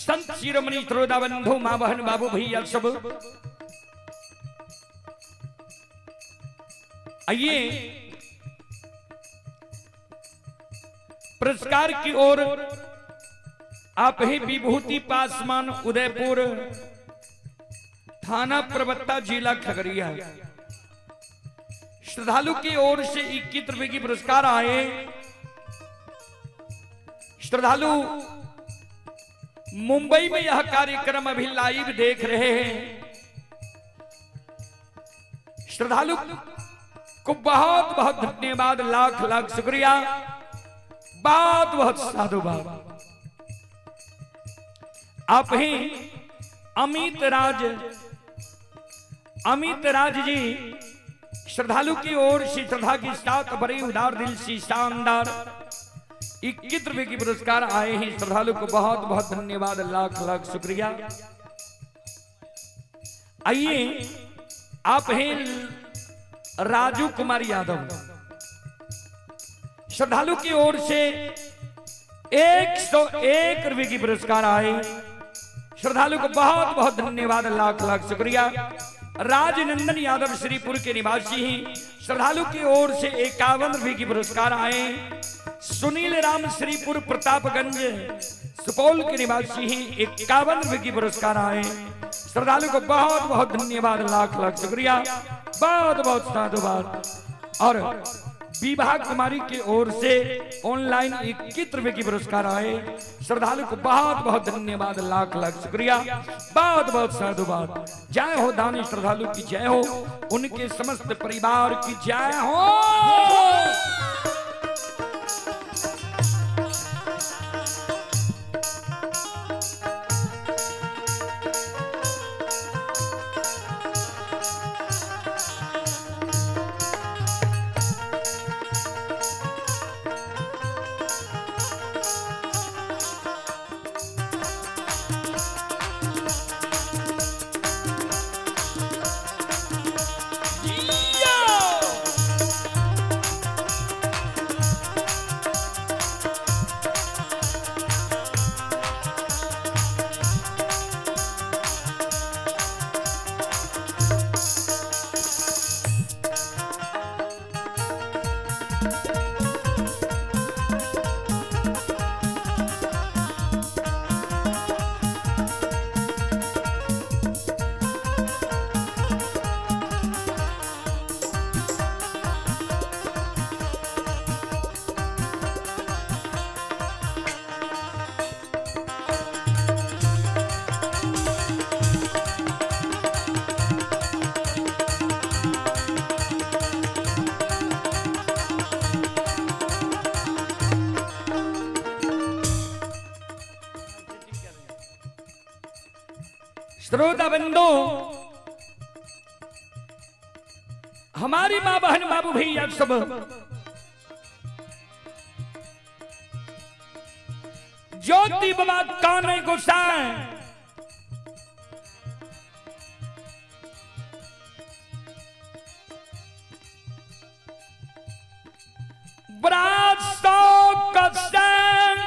संत शिरोमणि श्रोता बंधु माँ बहन बाबू भैया सब, आइए पुरस्कार की ओर आप ही विभूति पासवान, उदयपुर, थाना परबत्ता, जिला खगड़िया। श्रद्धालु की ओर से 21 रुपए की पुरस्कार आए। श्रद्धालु मुंबई में यह कार्यक्रम अभी लाइव देख रहे हैं। श्रद्धालु को बहुत बहुत धन्यवाद, लाख लाख शुक्रिया, बहुत बहुत साधुवाद। आप ही अमित राज, अमित राज जी श्रद्धालु की ओर से श्रद्धा के साथ बड़े उदार दिल से शानदार 21 रुपए की पुरस्कार आए हैं। श्रद्धालु को बहुत बहुत धन्यवाद, लाख लाख शुक्रिया। आइए आप हैं राजू कुमार यादव, श्रद्धालु की ओर से 101 रुपए की पुरस्कार आए। श्रद्धालु को बहुत बहुत धन्यवाद, लाख लाख शुक्रिया। राजनंदन यादव श्रीपुर के निवासी हैं, श्रद्धालु की ओर से 51 रुपए की पुरस्कार आए। सुनील राम श्रीपुर प्रतापगंज सुपौल के निवासी हैं, 51 रुपए की पुरस्कार आए। श्रद्धालु को बहुत बहुत धन्यवाद, लाख लाख शुक्रिया, बहुत बहुत साधुवाद। और विभा कुमारी की ओर से ऑनलाइन 21 रुपए की पुरस्कार आए। श्रद्धालु को बहुत बहुत धन्यवाद, लाख लाख शुक्रिया, बहुत बहुत साधुवाद। जय हो दानी श्रद्धालु की जय हो, उनके समस्त परिवार की जय हो। श्रोता बंधु, हमारी माँ बहन बाबू भैया सब, ज्योति बाबा काने गोसाई बरात सौ कसन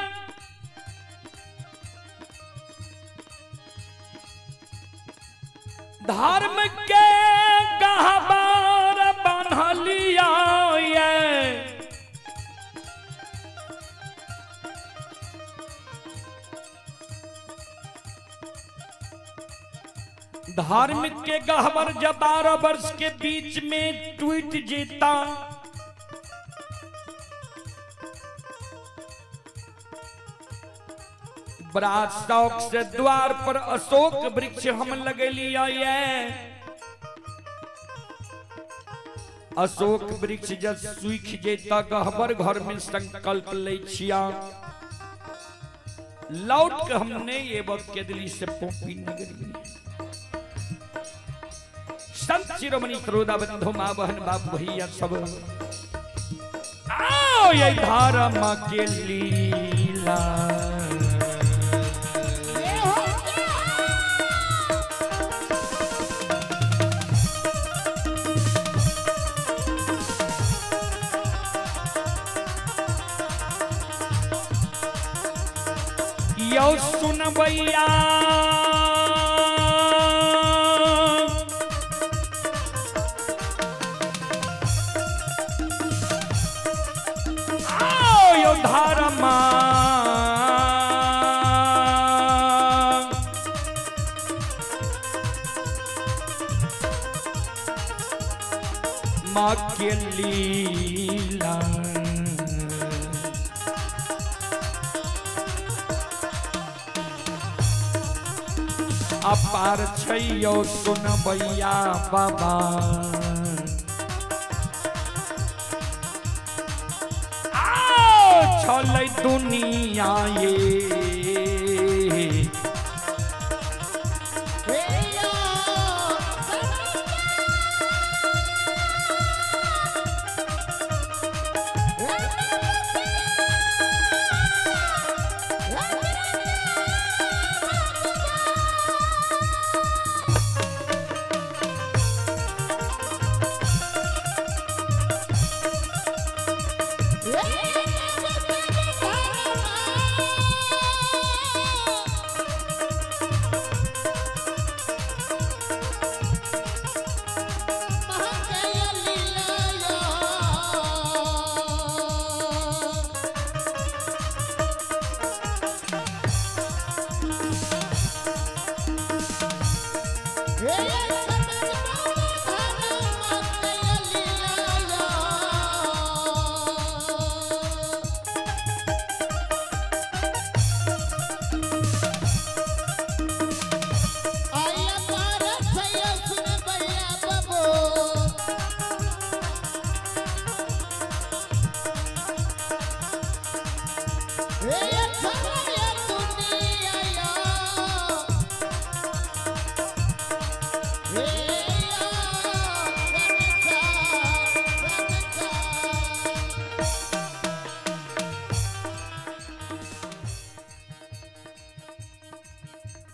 धर्म के गहबर बान्हलिया ये। धर्म के गहबर जब 12 वर्ष के बीच में टूट जीता, बड़ा शौक से द्वार पर अशोक वृक्ष हम लगलिया ये। अशोक वृक्ष जब सूख जेता गहबर घर में संकल्प ले छिया, लौट के हमने ये वक्त के दिली से पोपी नगरी। संत शिरोमणि श्रोता बंधु माँ बहन बाप भैया सब, आओ ये धर्म के लीला। यो सुनबैया आओ यो धर्मा माँ के लीला। अपार छैयो सुनबैया बाबा। आओ छलै दुनिया ये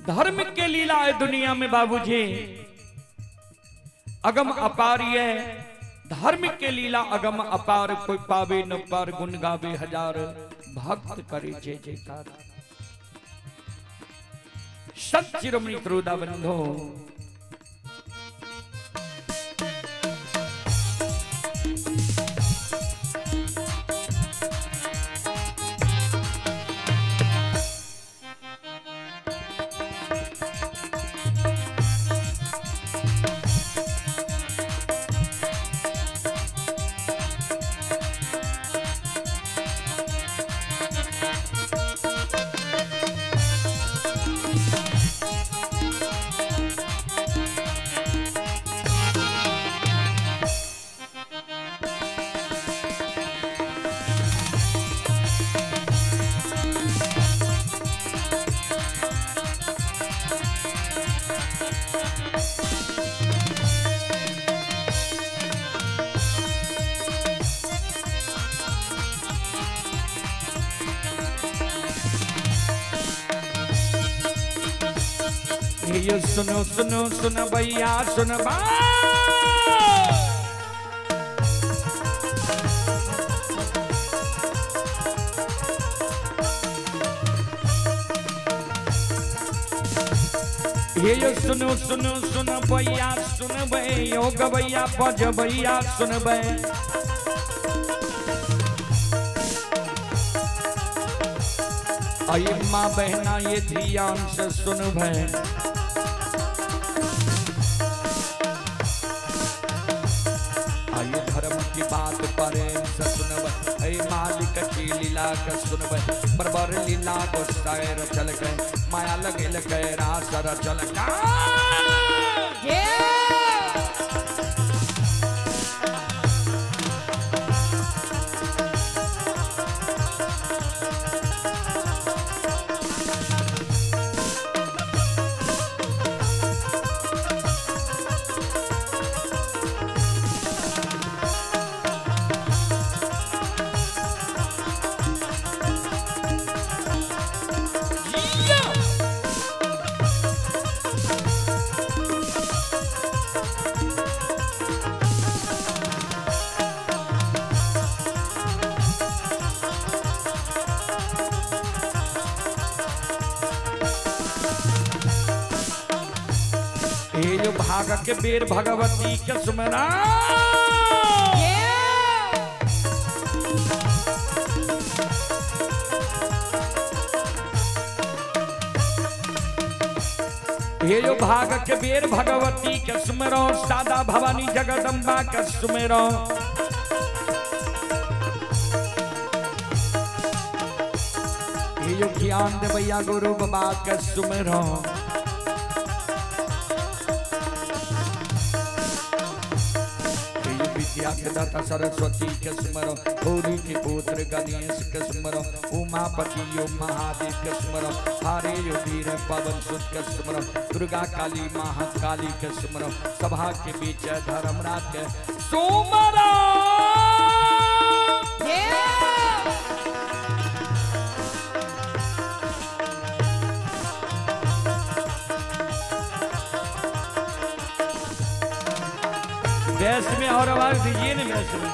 धर्म के लीला है दुनिया में बाबूजी, अगम अपार है धर्म के लीला अगम अपार, कोई पावे न पार, गुण गावे हजार, भक्त करे जय जयकार। संत शिरोमणि क्रोधा बंधो ये सुनो सुनो सुन भैया सुन बा। ये सुनो सुनो सुन भैया सुन बे, योग भैया पज भैया सुन बे। आई माँ बहना ये ध्यान से सुन भे। आई धर्म की बात प्रेम से सुनब, ऐ मालिक की लीला का सुनब। बरबर लीला गोसाई रचल गए, माया लगेल गए रास रचल गए। हे जो भाग के बेर भगवती के सुमरा। हे जो भाग के बेर भगवती के सुमरो, सादा भवानी जगदम्बा के सुमरो। हे जो ज्ञान देवैया गुरु बाबा के सुमरो। विद्या के दाता सरस्वती के सुमरो, गौरी के पुत्र गणेश के सुमरो, उमापति यो महादेव के सुमरो, हरे यो वीर पवन सुत के सुमरो, दुर्गा काली महाकाली के सुमरो, सभा के बीच धर्मराज के सुमरो। वैस में और आवाज दीजिए ना वैस में।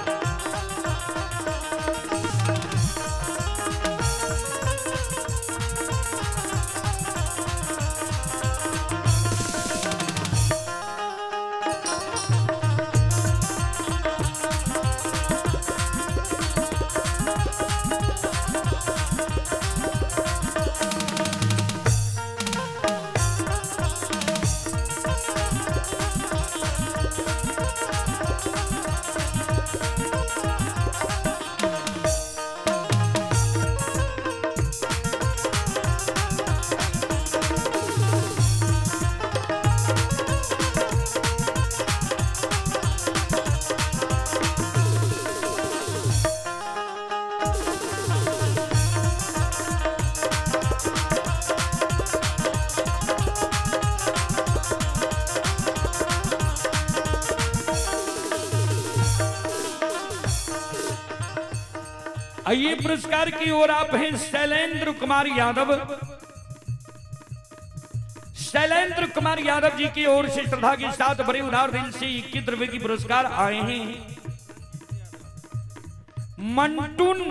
आइए पुरस्कार की ओर आप हैं शैलेंद्र कुमार यादव। शैलेंद्र कुमार यादव जी की ओर से श्रद्धा के साथ बड़े उदार दिल से 21 रुपए की पुरस्कार आए हैं। मंटून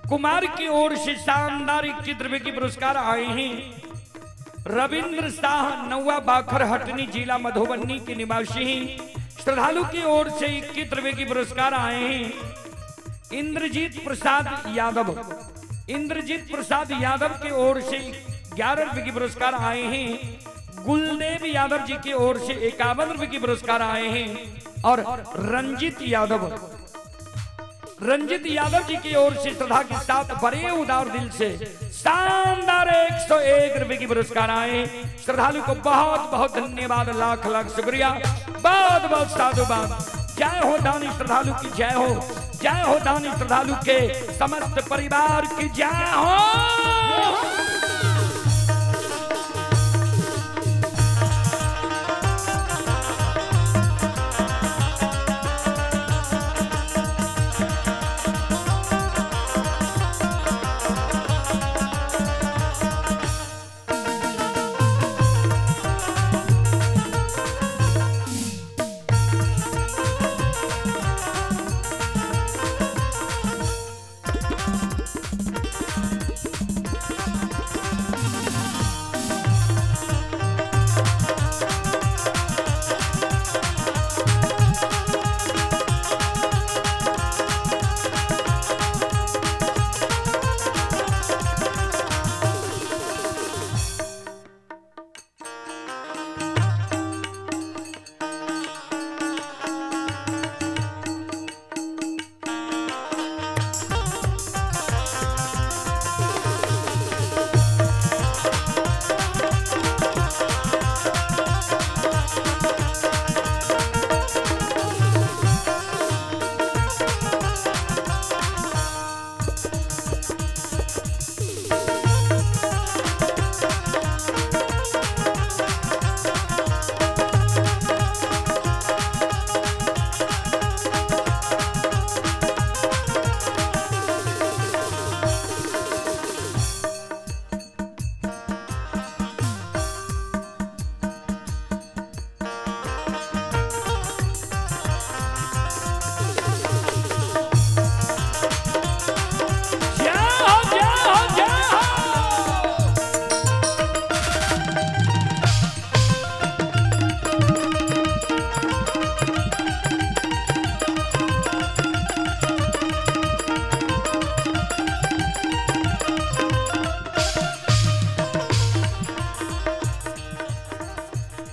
कुमार की ओर से शानदार 21 रुपए की पुरस्कार आए हैं। रविंद्र शाह नौवा बाखर हटनी जिला मधुबनी के निवासी हैं। श्रद्धालु की ओर से 21 रुपए की पुरस्कार आए हैं। इंद्रजीत प्रसाद यादव, इंद्रजीत प्रसाद यादव की ओर से 11 रुपए की पुरस्कार आए हैं। गुलदेव यादव जी की ओर से 51 रुपए की पुरस्कार आए हैं। और रंजित यादव, रंजित यादव जी की ओर से श्रद्धा के साथ बड़े उदार दिल से शानदार 101 रुपए की पुरस्कार आए। श्रद्धालु को बहुत बहुत धन्यवाद, लाख लाख शुक्रिया, बहुत बहुत साधुवाद। जय हो दानी श्रद्धालु की जय हो, जय हो दानी श्रद्धालु के समस्त परिवार की जय हो।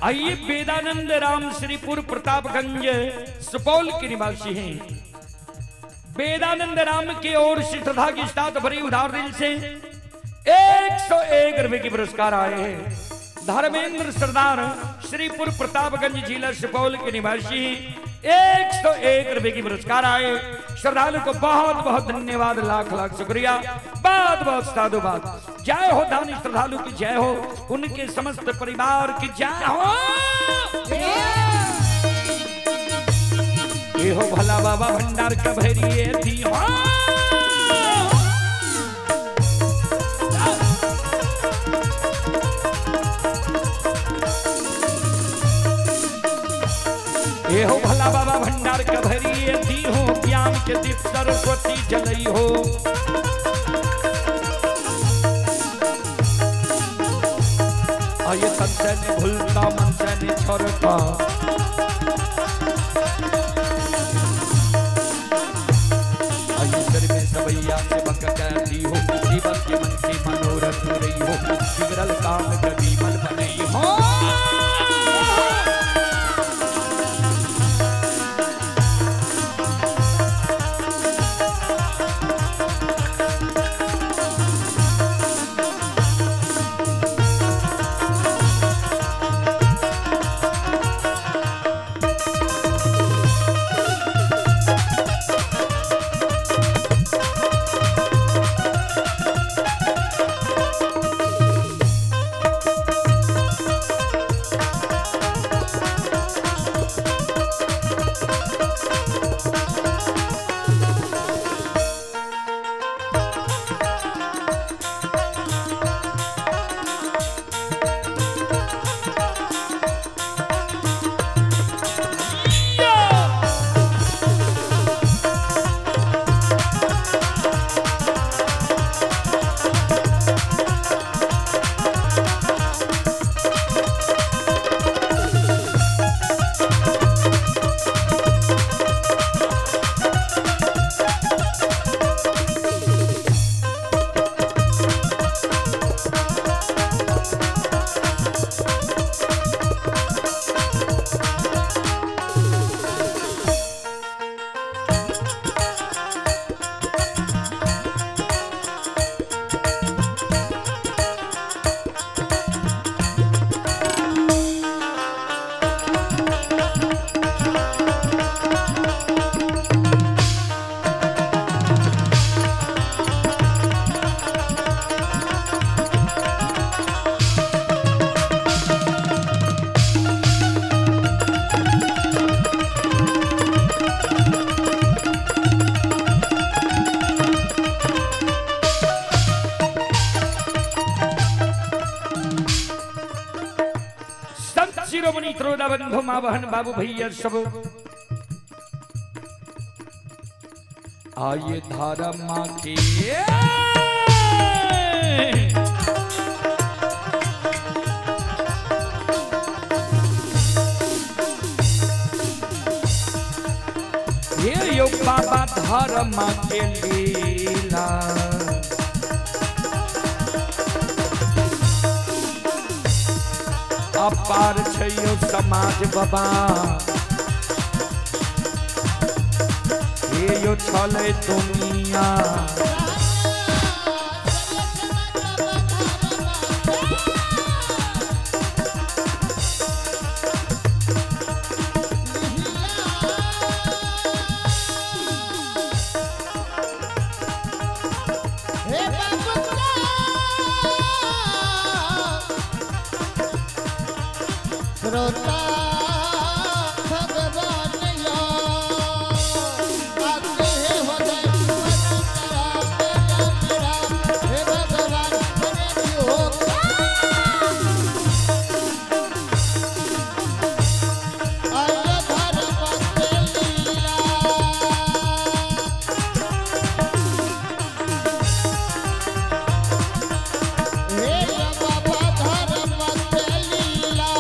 आइए वेदानंद राम श्रीपुर प्रतापगंज सुपौल के निवासी हैं। वेदानंद राम की ओर से श्रद्धा के साथ भरी उधार दिल से 101 रुपए के पुरस्कार आए हैं। धर्मेंद्र सरदार श्रीपुर प्रतापगंज जिला सुपौल के निवासी 101 रुपए की पुरस्कार आए। श्रद्धालु को बहुत बहुत धन्यवाद, लाख लाख शुक्रिया, बहुत बहुत साधुवाद। जय हो दानी श्रद्धालु की जय हो, उनके समस्त परिवार की जय हो। ये हो भला बाबा भंडार का भैरिये थी हो। ये हो भला बाबा भंडार का भैरिये थी हो, ज्ञान के दीप सरस्वती जलई हो। आये तन से नहीं भूलता मन से नहीं छोड़ता, आये सिर में सबैया से बक कहती हो, जीवन के मन के मनोरथ रही हो, बिगड़ल काम कभी मन बनई हो। शिरोमणि त्रोदा बंधु माँ बहन बाबू भैया सब आइए धारा माँ के ये यो बाबा धारा माँ के लीला अपार छयो समाज बाबा, हे यो छले दुनिया। श्रोता भगवान यो आते हैं हो जाए हे भगवान बने हो आये धर्म के लीला। हे बाबा धर्म के लीला।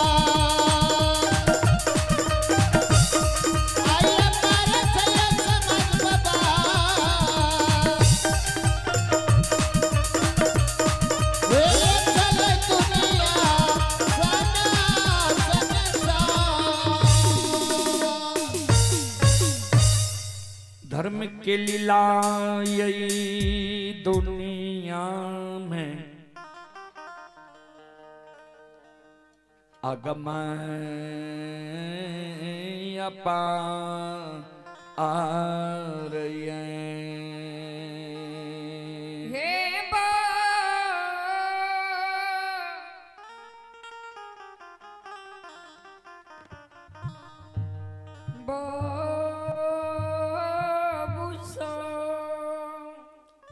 के लीला यही दुनिया में अगम अपार हे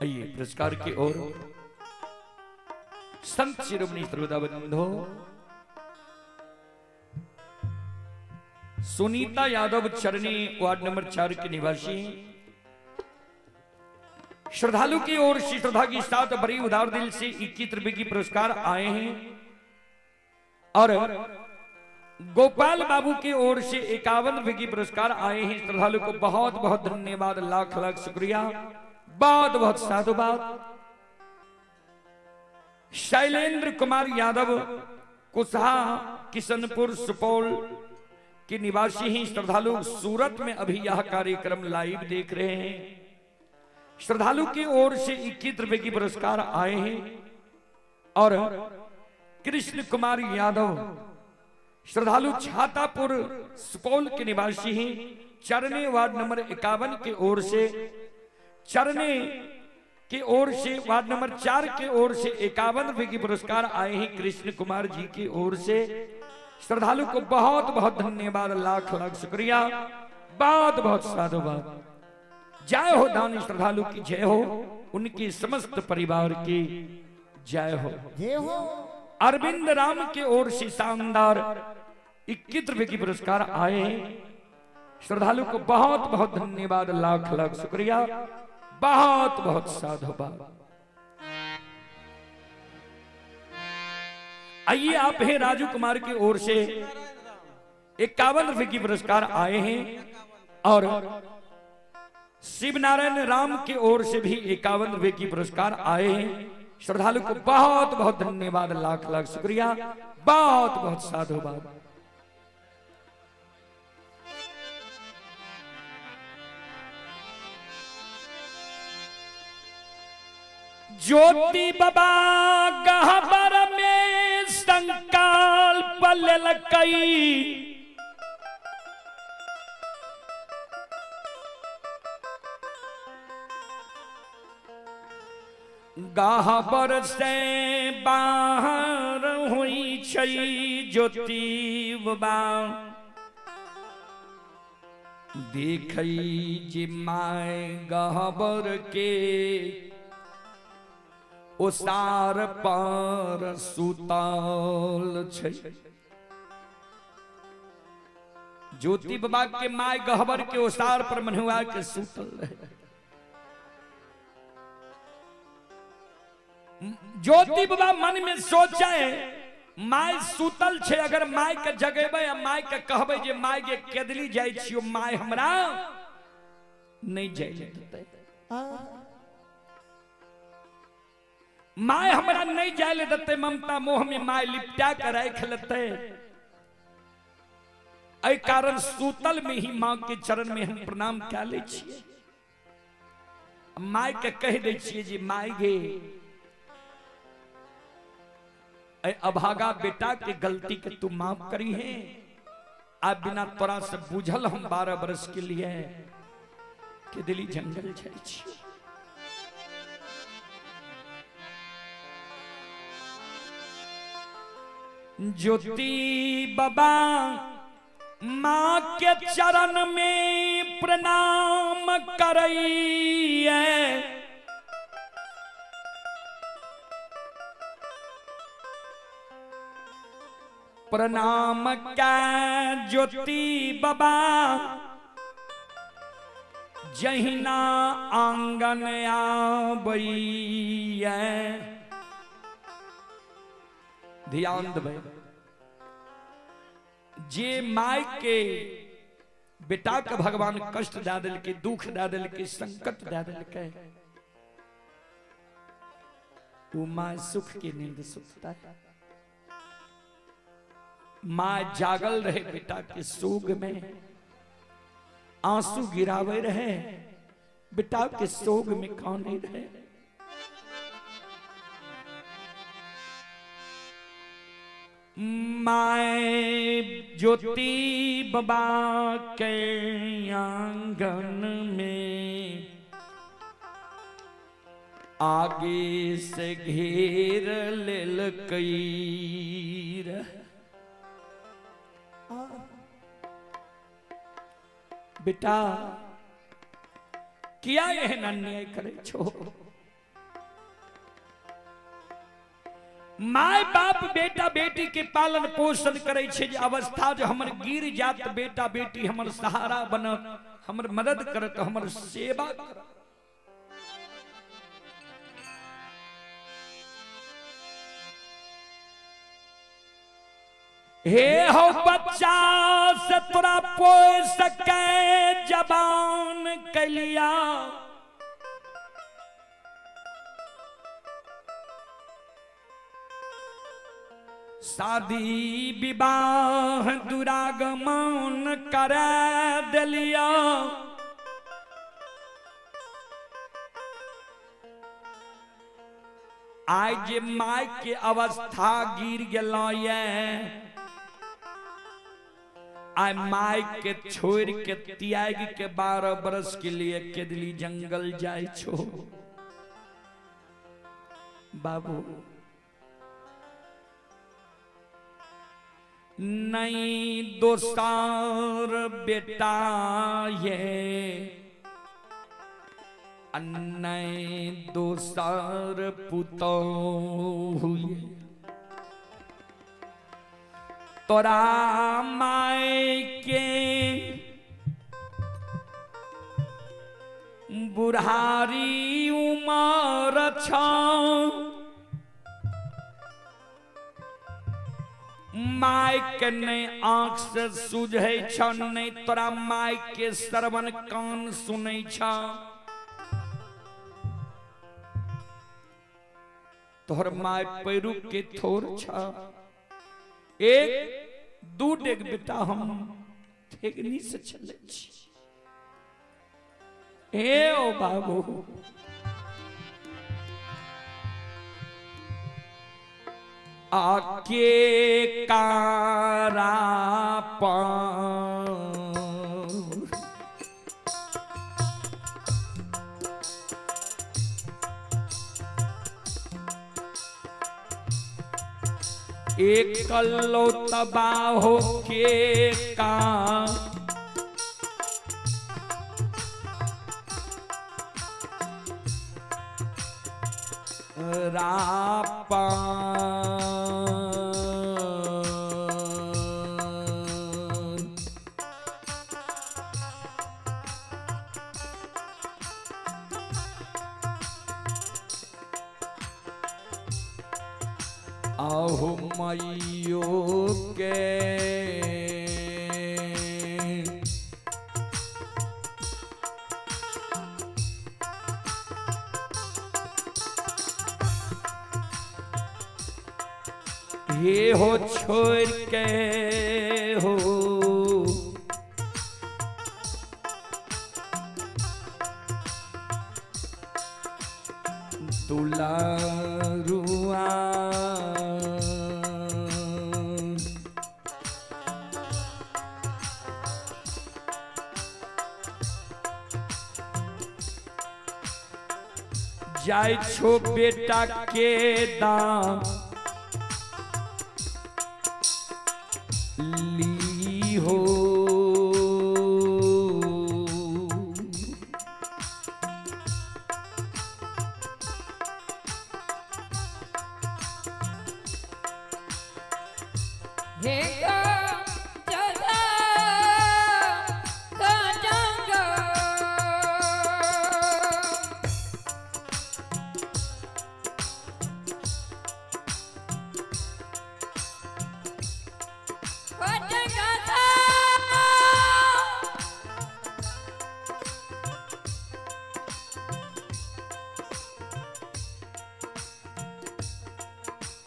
आइए पुरस्कार की ओर संत शिरोमणि श्रोता बंधो सुनीता यादव चरनी वार्ड नंबर 4 के निवासी श्रद्धालु की ओर से श्रद्धा की साथ बड़ी उदार दिल से 21 रुपए की पुरस्कार आए हैं और गोपाल बाबू की ओर से 51 रुपए की पुरस्कार आए हैं। श्रद्धालु को बहुत बहुत धन्यवाद, लाख लाख शुक्रिया, बहुत बहुत साधुवाद। शैलेंद्र कुमार यादव कुसहा किशनपुर सुपौल के निवासी ही श्रद्धालु सूरत में अभी यह कार्यक्रम लाइव देख रहे हैं। श्रद्धालु की ओर से 21 रुपए की पुरस्कार आए हैं और कृष्ण कुमार यादव श्रद्धालु छातापुर सुपौल के निवासी हैं, चरने वार्ड नंबर 51 की ओर से, चरने की ओर से वार्ड नंबर 4 की ओर से 51 रुपए की पुरस्कार आए हैं कृष्ण कुमार जी की ओर से। श्रद्धालु को बहुत बहुत धन्यवाद, लाख लाख शुक्रिया, बहुत बहुत साधुवाद। जय हो दानी श्रद्धालु की जय हो, उनकी समस्त परिवार की जय हो, जय हो। अरविंद राम की ओर से शानदार 21 रुपए की पुरस्कार आए हैं। श्रद्धालु को बहुत बहुत धन्यवाद, लाख लाख शुक्रिया, बहुत बहुत साधुवाद। आइए आप हैं राजू कुमार की ओर से 51 रुपए की पुरस्कार आए हैं और शिव नारायण राम की ओर से भी 51 रुपए की पुरस्कार आए हैं। श्रद्धालु को बहुत बहुत धन्यवाद, लाख लाख शुक्रिया, बहुत बहुत साधुवाद। ज्योति बाबा गहबर में संकल्प लेलकई, गहबर से बाहर हुई छै ज्योति बाबा, देखई जे my गहबर के ओसार पर सुतल छै। ज्योति बाबा के my गहबर के ओसार पर मनुआ के सुतल रहे। ज्योति बाबा मन में सोचे my सुतल छै, अगर my के जगेबै आ my के कहबै जे my के केदली जाइ छियो, my हमरा नहीं जाय देतै, my हमरा नहीं जाय ले देतै, ममता मोह में my लिपटा के राख लेतै। एहि कारण सुतल में ही माँ के चरण में हम प्रणाम कए लै छियै, my के कहि दै छियै जे my गे अभागा बेटा के गलती के तू माफ करी है, आ बिना तोरा से बुझल हम 12 बरस के लिए के दिली जंगल जाइ छी। ज्योति बाबा माँ के चरण में प्रणाम करैये, प्रणाम का ज्योति बाबा जहिना आंगन आबैये। ध्यान देबै जे my के बेटा के भगवान कष्ट दे देलकै, दुख दे देलकै, संकट दे देलकै, ओ my सुख के नींद सुतता है। माँ जागल रहे बेटा के सोग में, आंसू गिरावे रहे, बेटा के शोक में कौन नहीं रहे। माए ज्योति बाबा के आंगन में आगे से घेर लेलकै। बेटा किया एहन अन्याय करे छो? My बाप बेटा बेटी के पालन पोषण करे छे जे अवस्था जो हमर गिर जात बेटा बेटी हमर सहारा बनत, हमर मदद करत, हमर सेवा करत। हे हो बच्चा से तोरा पोस सके जबान कलिया, शादी विवाह दुरागमन करा दिलिया, आज my के अवस्था गिर गेलो ये, आय my के छोड़ के त्याग के 12 बरस के लिए केदली जंगल जाय छो। बाबू नहीं दोसार बेटा ये, नहीं दोसार पुतोहु ये, तोरा my के बुढ़ारी उमर छौ, my के नहीं आंख से सूझै छौ, नहीं तोरा my के श्रवण कान सुनै छौ, तोहर my पैरू के थोर छौ। एक दू डेग बेटा हम ठेकनी से चले छी। ए ओ बाबू आके कारा एकलो तबाहो के का रापा आहु मैयो के ये हो छोड़ के हो दुलारुआ जाय छो बेटा के दाम ली हो। हे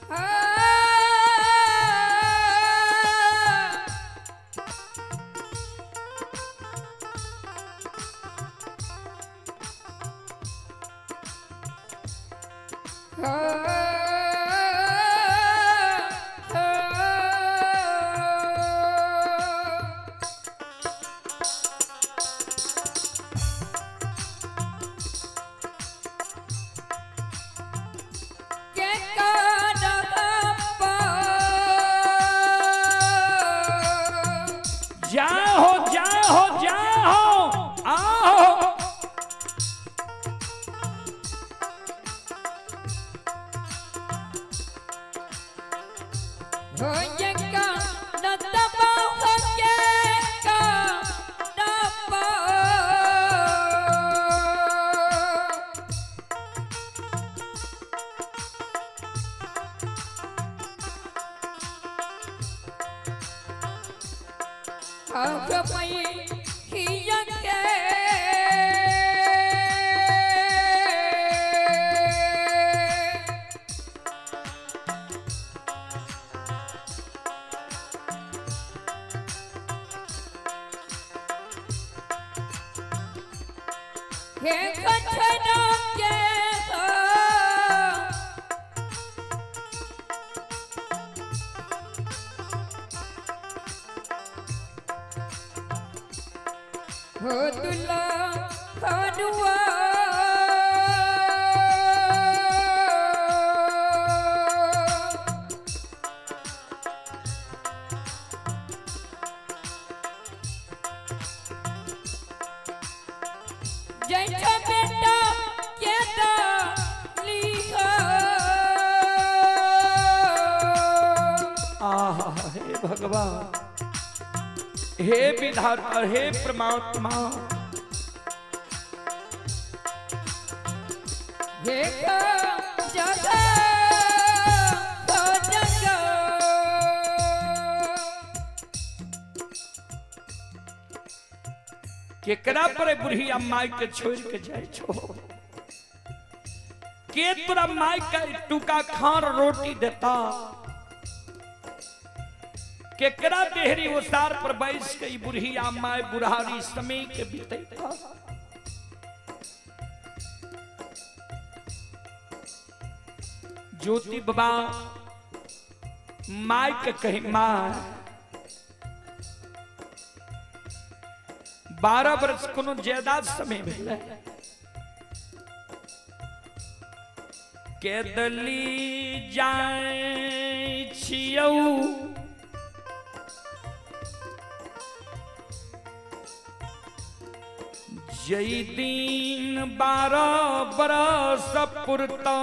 Ah! हो यका न दबाव के का दबाव। हे कछना के हो। हो दुल्हा खनुआ। जैठो बेटा के लिखो। आहा हे भगवान, हे विधाता, हे परमात्मा, हे जगह जगह। केकरा पर बुढ़िया माय के छोड़ के जाय छो? के तोरा माय का टुका खार रोटी देता? केकरा देहरी ओसार पर बैस के ई बुढ़िया माय बुढ़ारी समय के बीतेता? ज्योति बाबा माय के कही, माय 12 वर्ष कोनो ज्यादा समय भेलै? केदली जाय छियौ जई दिन 12 बरस पुरतौ,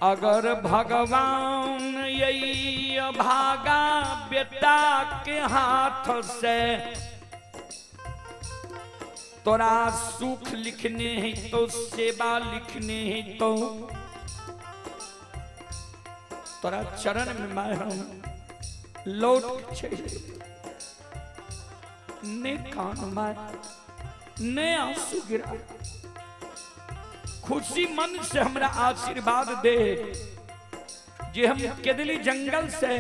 अगर भगवान यही भागा बेटा के हाथ से तोरा सुख लिखने है तो सेवा लिखने है तो तोरा चरण में मैं हम लौट के चलि ने कान माय ने आंसू गिरा, खुशी मन से हमरा आशीर्वाद दे जे हम केदली जंगल से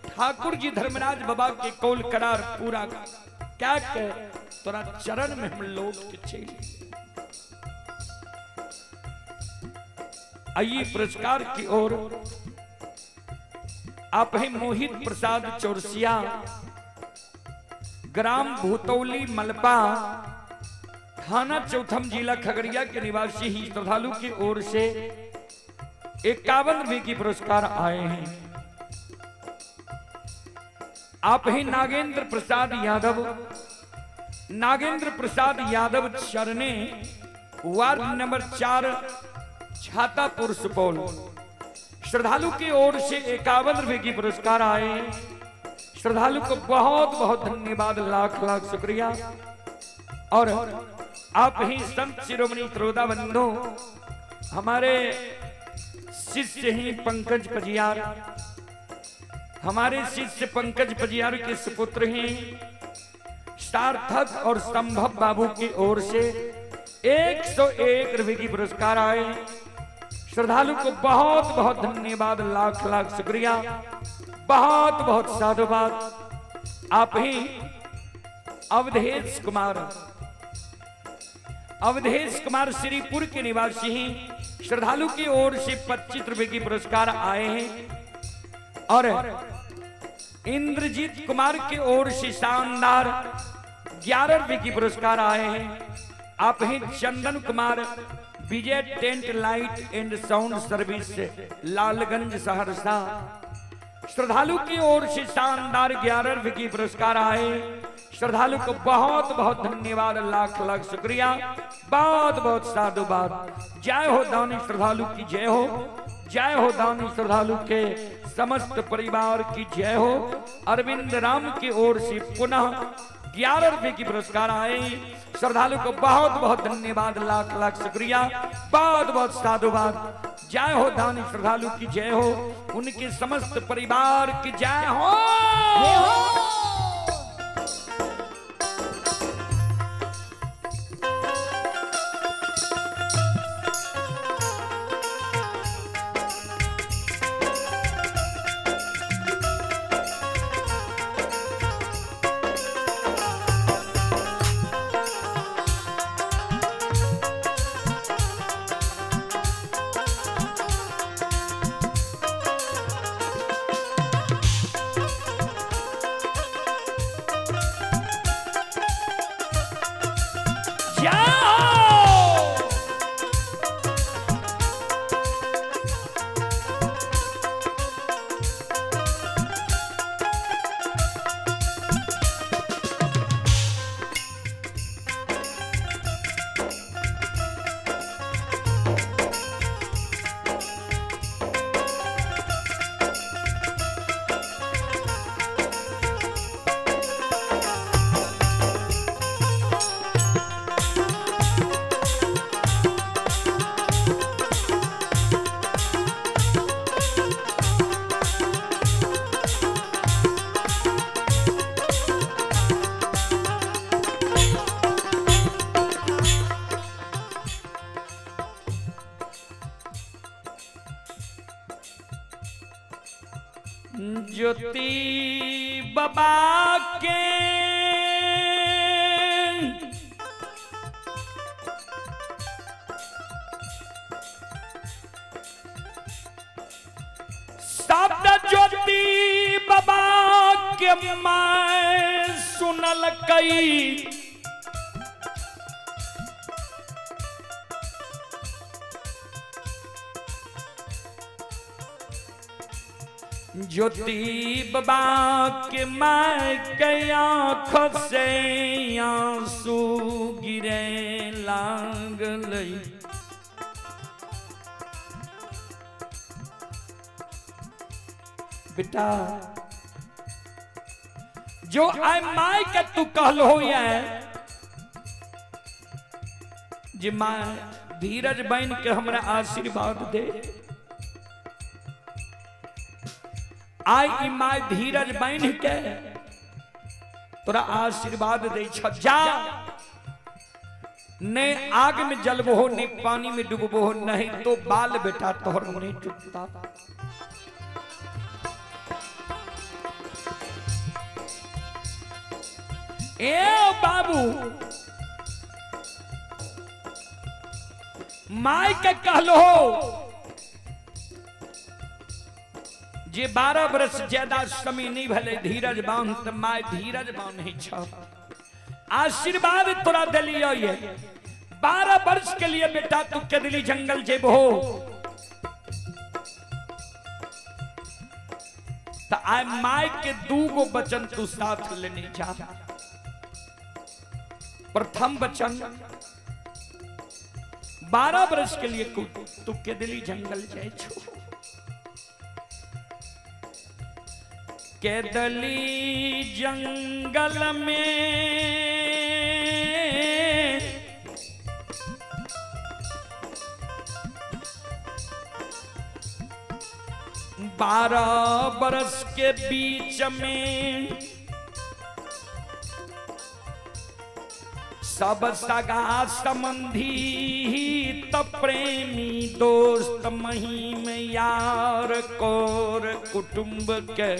ठाकुर जी धर्मराज बाबा के कौल करार पूरा क्या के तोरा चरण में हम लौट के चलि। आइए पुरस्कार की ओर। आप हैं मोहित प्रसाद चौरसिया, ग्राम भूतौली मलपा, थाना चौथम, जिला खगड़िया के निवासी ही श्रद्धालु की ओर से 51 रुपए की पुरस्कार आए हैं। आप ही नागेंद्र प्रसाद यादव, नागेंद्र प्रसाद यादव चरने, वार्ड नंबर 4, छातापुर सुपौल, श्रद्धालु की ओर से 51 रुपए की पुरस्कार आए। श्रद्धालु को बहुत बहुत धन्यवाद, लाख लाख शुक्रिया। और आप ही संत शिरोमणि त्रोदा बंधु हमारे शिष्य ही पंकज पजियार, हमारे शिष्य पंकज पजियार के सुपुत्र हैं सार्थक और संभव बाबू की ओर से 101 रुपए की पुरस्कार आए। श्रद्धालु को बहुत बहुत धन्यवाद, लाख लाख शुक्रिया, बहुत बहुत साधुवाद। आप ही अवधेश कुमार, अवधेश कुमार श्रीपुर के निवासी हैं, श्रद्धालु की ओर से 25 रुपए की पुरस्कार आए हैं। और इंद्रजीत कुमार की ओर से शानदार 11 रुपए की पुरस्कार आए हैं। आप ही Chandan Kumar, Vijay tent light and sound service Lalganj Saharsa, श्रद्धालु की ओर से शानदार 11 रुपए की पुरस्कार आए। श्रद्धालु को बहुत बहुत धन्यवाद, लाख लाख शुक्रिया, बहुत बहुत साधुवाद। जय हो दानी श्रद्धालु की जय हो, जय हो दानी श्रद्धालु के समस्त परिवार की जय हो। अरविंद राम की ओर से पुनः 11 रुपए की पुरस्कार आए। श्रद्धालु को बहुत बहुत धन्यवाद, लाख लाख शुक्रिया, बहुत बहुत साधुवाद। जय हो दानी श्रद्धालु की जय हो, उनके समस्त परिवार की जय हो। जय हो। जय हो। ज्योति बाबा के शब्द ज्योति बाबा के मैं सुनल कई, ज्योति बाबा के मैं के आँख से आंसू गिरे लागल। बेटा जो आय my के तू कहलो ये जे माँ धीरज बन के हमरा आशीर्वाद दे, आइ ई my धीरज बन के तोरा आशीर्वाद दे छ। जा ने आग में जलबो हो ने पानी में डूबबो हो, नहीं तो बाल बेटा तोहर नहीं टूटता। ए बाबू my के कहलो जे 12 बरस ज्यादा समय नहीं भले धीरज बांध त my धीरज बांधे छ। आशीर्वाद तोरा दिलियो ये 12 वर्ष के लिए बेटा तू केदली जंगल जेबो त आय my के 2 वचन तू साथ लेने जा। प्रथम वचन 12 वर्ष के लिए तू केदली जंगल जाए छो। केदली जंगल में 12 बरस के बीच में सब सगा संबंधी त प्रेमी दोस्त महीम यार कोर कुटुंब के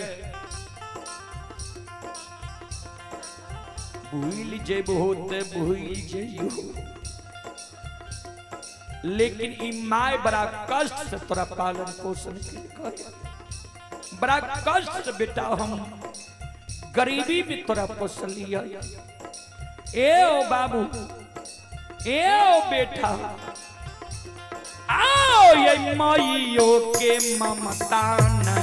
भूल जेबो ते भूल जइयो, लेकिन ई my बड़ा कष्ट से तोरा पालन पोषण कर, बड़ा कष्ट से बेटा हम गरीबी में तोरा पोसलिया। ए ओ बाबू, ए ओ बेटा, आओ ये माइयो के ममता ने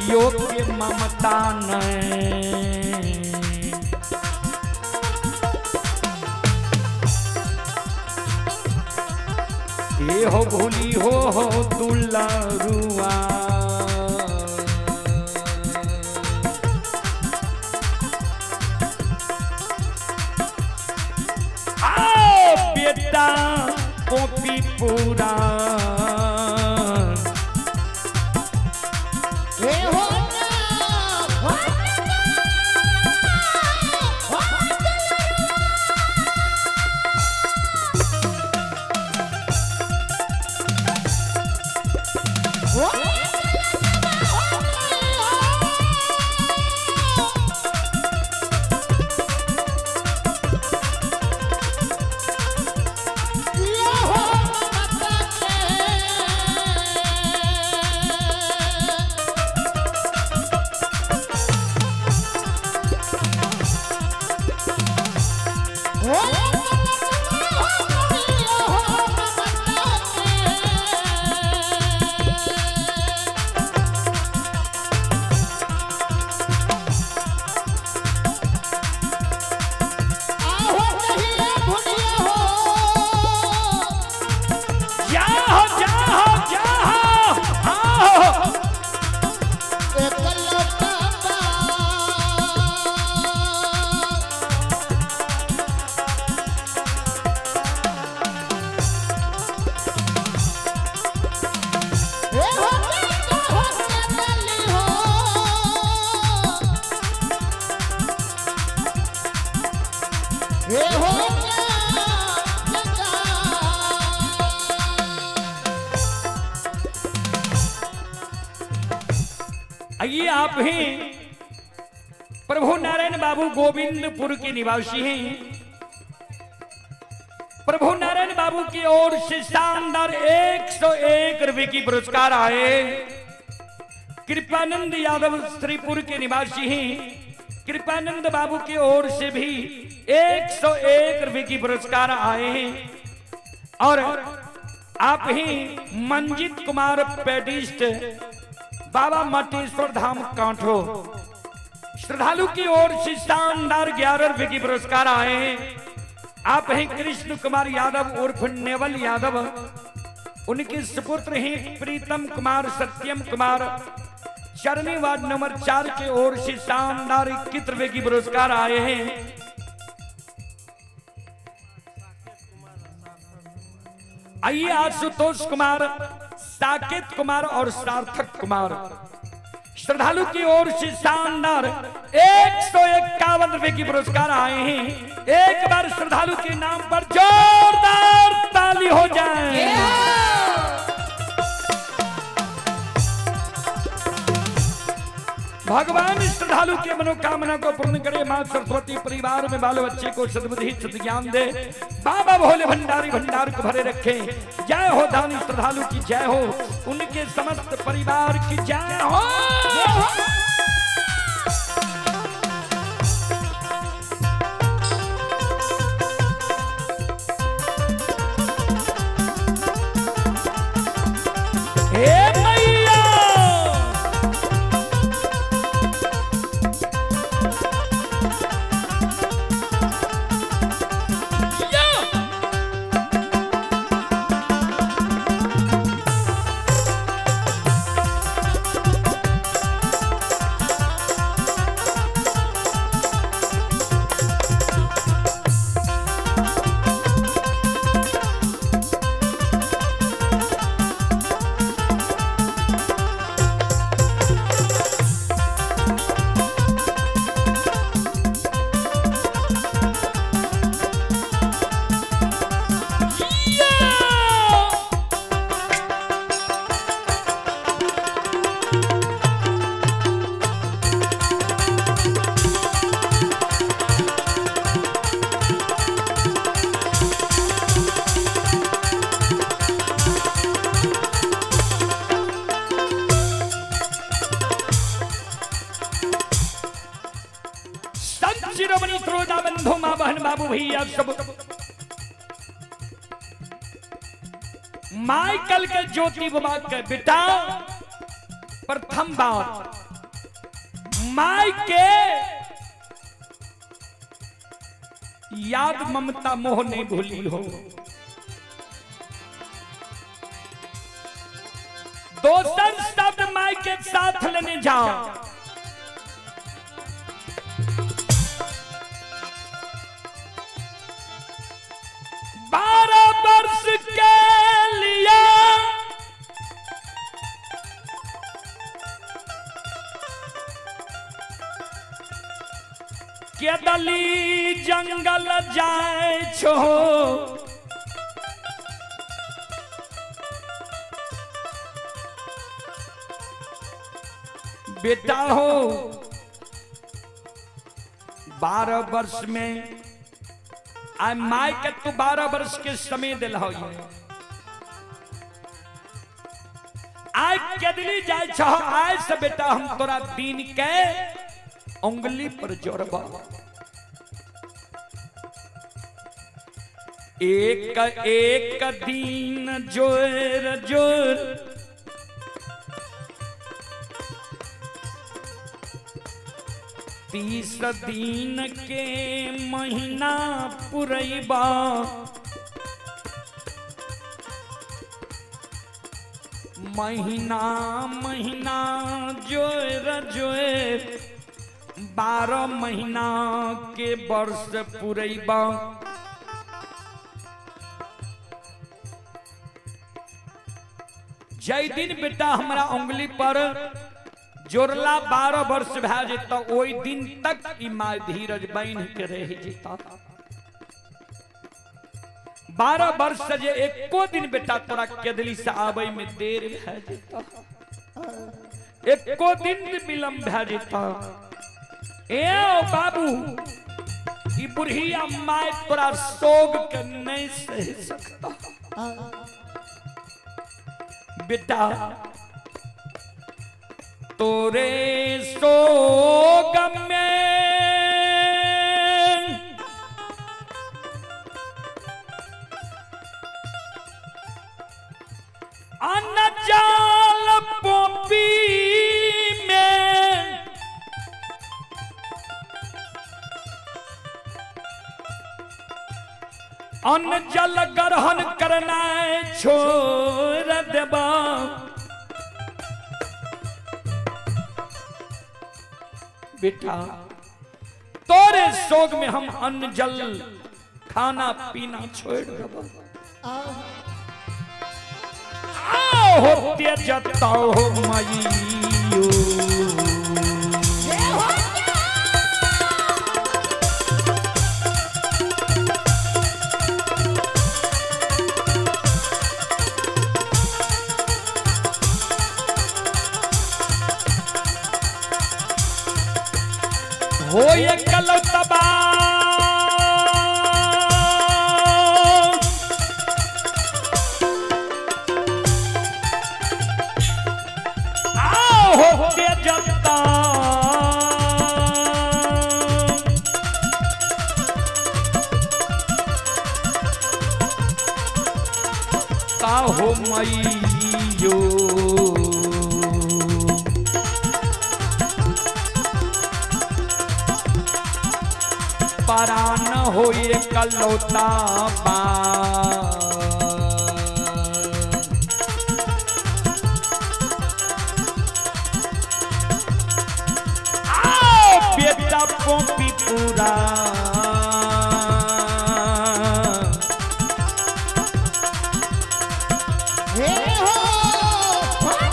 माइयो के ममता नहीं। ये हो भूली हो दुलारुआ। आओ बेटा कॉपी पूरा हे हो ना हो जाहो जाहो जाहो आओ। हे हो आइए आप हैं प्रभु नारायण बाबू गोविंदपुर के निवासी हैं। प्रभु नारायण बाबू की ओर से शानदार 101 रुपए की पुरस्कार आए। कृपानंद यादव श्रीपुर के निवासी हैं। कृपानंद बाबू की ओर से भी 101 रुपए की पुरस्कार आए हैं। और आप ही मंजित कुमार पेडिस्ट बाबा मटेश्वर धाम कांठो श्रद्धालु की ओर से शानदार 11 रुपए की पुरस्कार आए हैं। आप हैं कृष्ण कुमार यादव उर्फ नेवल यादव, उनके सुपुत्र हैं प्रीतम कुमार सत्यम कुमार चरनी वार्ड नंबर 4 के ओर से शानदार 21 रुपए की पुरस्कार आए हैं। आइए आशुतोष कुमार, साकेत कुमार और सार्थक कुमार श्रद्धालु की ओर से शानदार 151 रुपए की पुरस्कार आए हैं। एक बार श्रद्धालु के नाम पर जोरदार ताली हो जाए। भगवान श्रद्धालु के मनोकामना को पूर्ण करे। मां सरस्वती परिवार में बाल बच्चे को सद्बुद्धि सद्ज्ञान दे। बाबा भोले भंडारी भंडार को भरे रखे। जय हो दानी श्रद्धालु की जय हो, उनके समस्त परिवार की जय हो। हे मैया संत शिरोमणि श्रोता बंधु माँ बहन बाबू भैया सब माइकल के ज्योति बाबा के बेटा प्रथम बार माय के याद ममता मोह नहीं भूली हो। दोसर शब्द माय के साथ लेने जाओ। बारह वर्ष के लिए केदली जंगल जाए छो, बेटा हो 12 वर्ष में आय माय के तू 12 वर्ष के समय दिल हो। आय केदली जाए छो, आय से बेटा हम तोरा दिन के उंगली पर जोड़बा। एक एक दिन जोर जोर 30 दिन के महीना पुरैबा। महीना महीना जोर जोर 12 महीना के वर्ष पुरैबा। जय दिन बेटा हमरा उंगली पर जोड़ला 12 वर्ष भए जेता, ओहि दिन तक ई माय धीरज बान्हि के रहि जेता। 12 वर्ष से जे एको दिन बेटा तोरा केदली से आबै में देर भए जेता, एको दिन विलंब भए जेता। ए ओ बाबू, ई बुढ़िया माय तोरा सोग के नहीं सह सकता। बेटा तोरे सोग में अनजाल पोपी में अन्न जल ग्रहण करना छोड़ देबा। बेटा तोरे शोक में हम अन्न जल खाना पीना छोड़ देबा। आओ त्यजता हो मईयो, हो ये कलौतबा आओ हो त्यजता। ताहो मईयो परान होए कलौता बा। आओ बेटा पोपी पूरा हे हो हो।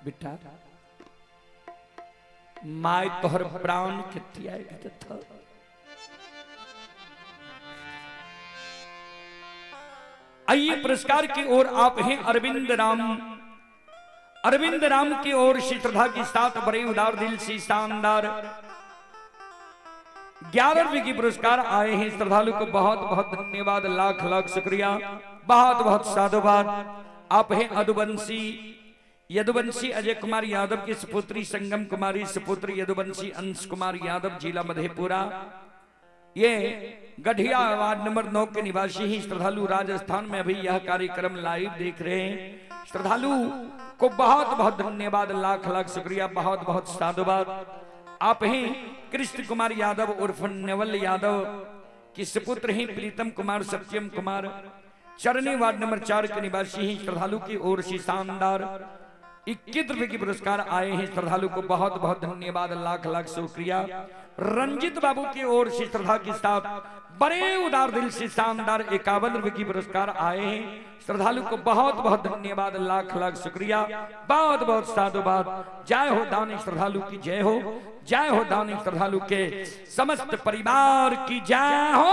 बेटा my तोहर प्राण के त्याग देता। आइए पुरस्कार की ओर आप हैं अरविंद राम। अरविंद राम की ओर से श्रद्धा के साथ बड़े उदार दिल से शानदार 11 रुपए की पुरस्कार आए हैं। श्रद्धालु को बहुत बहुत धन्यवाद, लाख लाख शुक्रिया, बहुत बहुत साधुवाद। आप हैं अदुवंशी यदुवंशी अजय कुमार यादव की सुपुत्री संगम कुमारी, सुपुत्री यदुवंशी अंश कुमार यादव, जिला मधेपुरा, ये गढ़िया वार्ड नंबर 9 के निवासी ही श्रद्धालु राजस्थान में अभी यह कार्यक्रम लाइव देख रहे हैं। श्रद्धालु को बहुत बहुत धन्यवाद, लाख लाख शुक्रिया, बहुत बहुत साधुवाद। आप हैं कृष्ण कुमार यादव उर्फ नवल यादव के सुपुत्र हैं प्रीतम कुमार सत्यम कुमार, चरनी वार्ड नंबर 4 के निवासी ही श्रद्धालु की ओर से शानदार 21 रुपए की पुरस्कार आए हैं। श्रद्धालु को बहुत बहुत धन्यवाद, लाख लाख शुक्रिया। रंजित बाबू की ओर से श्रद्धा के साथ बड़े उदार दिल से शानदार 51 रुपए की पुरस्कार आए हैं। श्रद्धालु को बहुत बहुत धन्यवाद, लाख लाख शुक्रिया, बहुत बहुत साधुवाद। जय हो दानी श्रद्धालु की जय हो, जय हो दानी श्रद्धालु के समस्त परिवार की जय हो।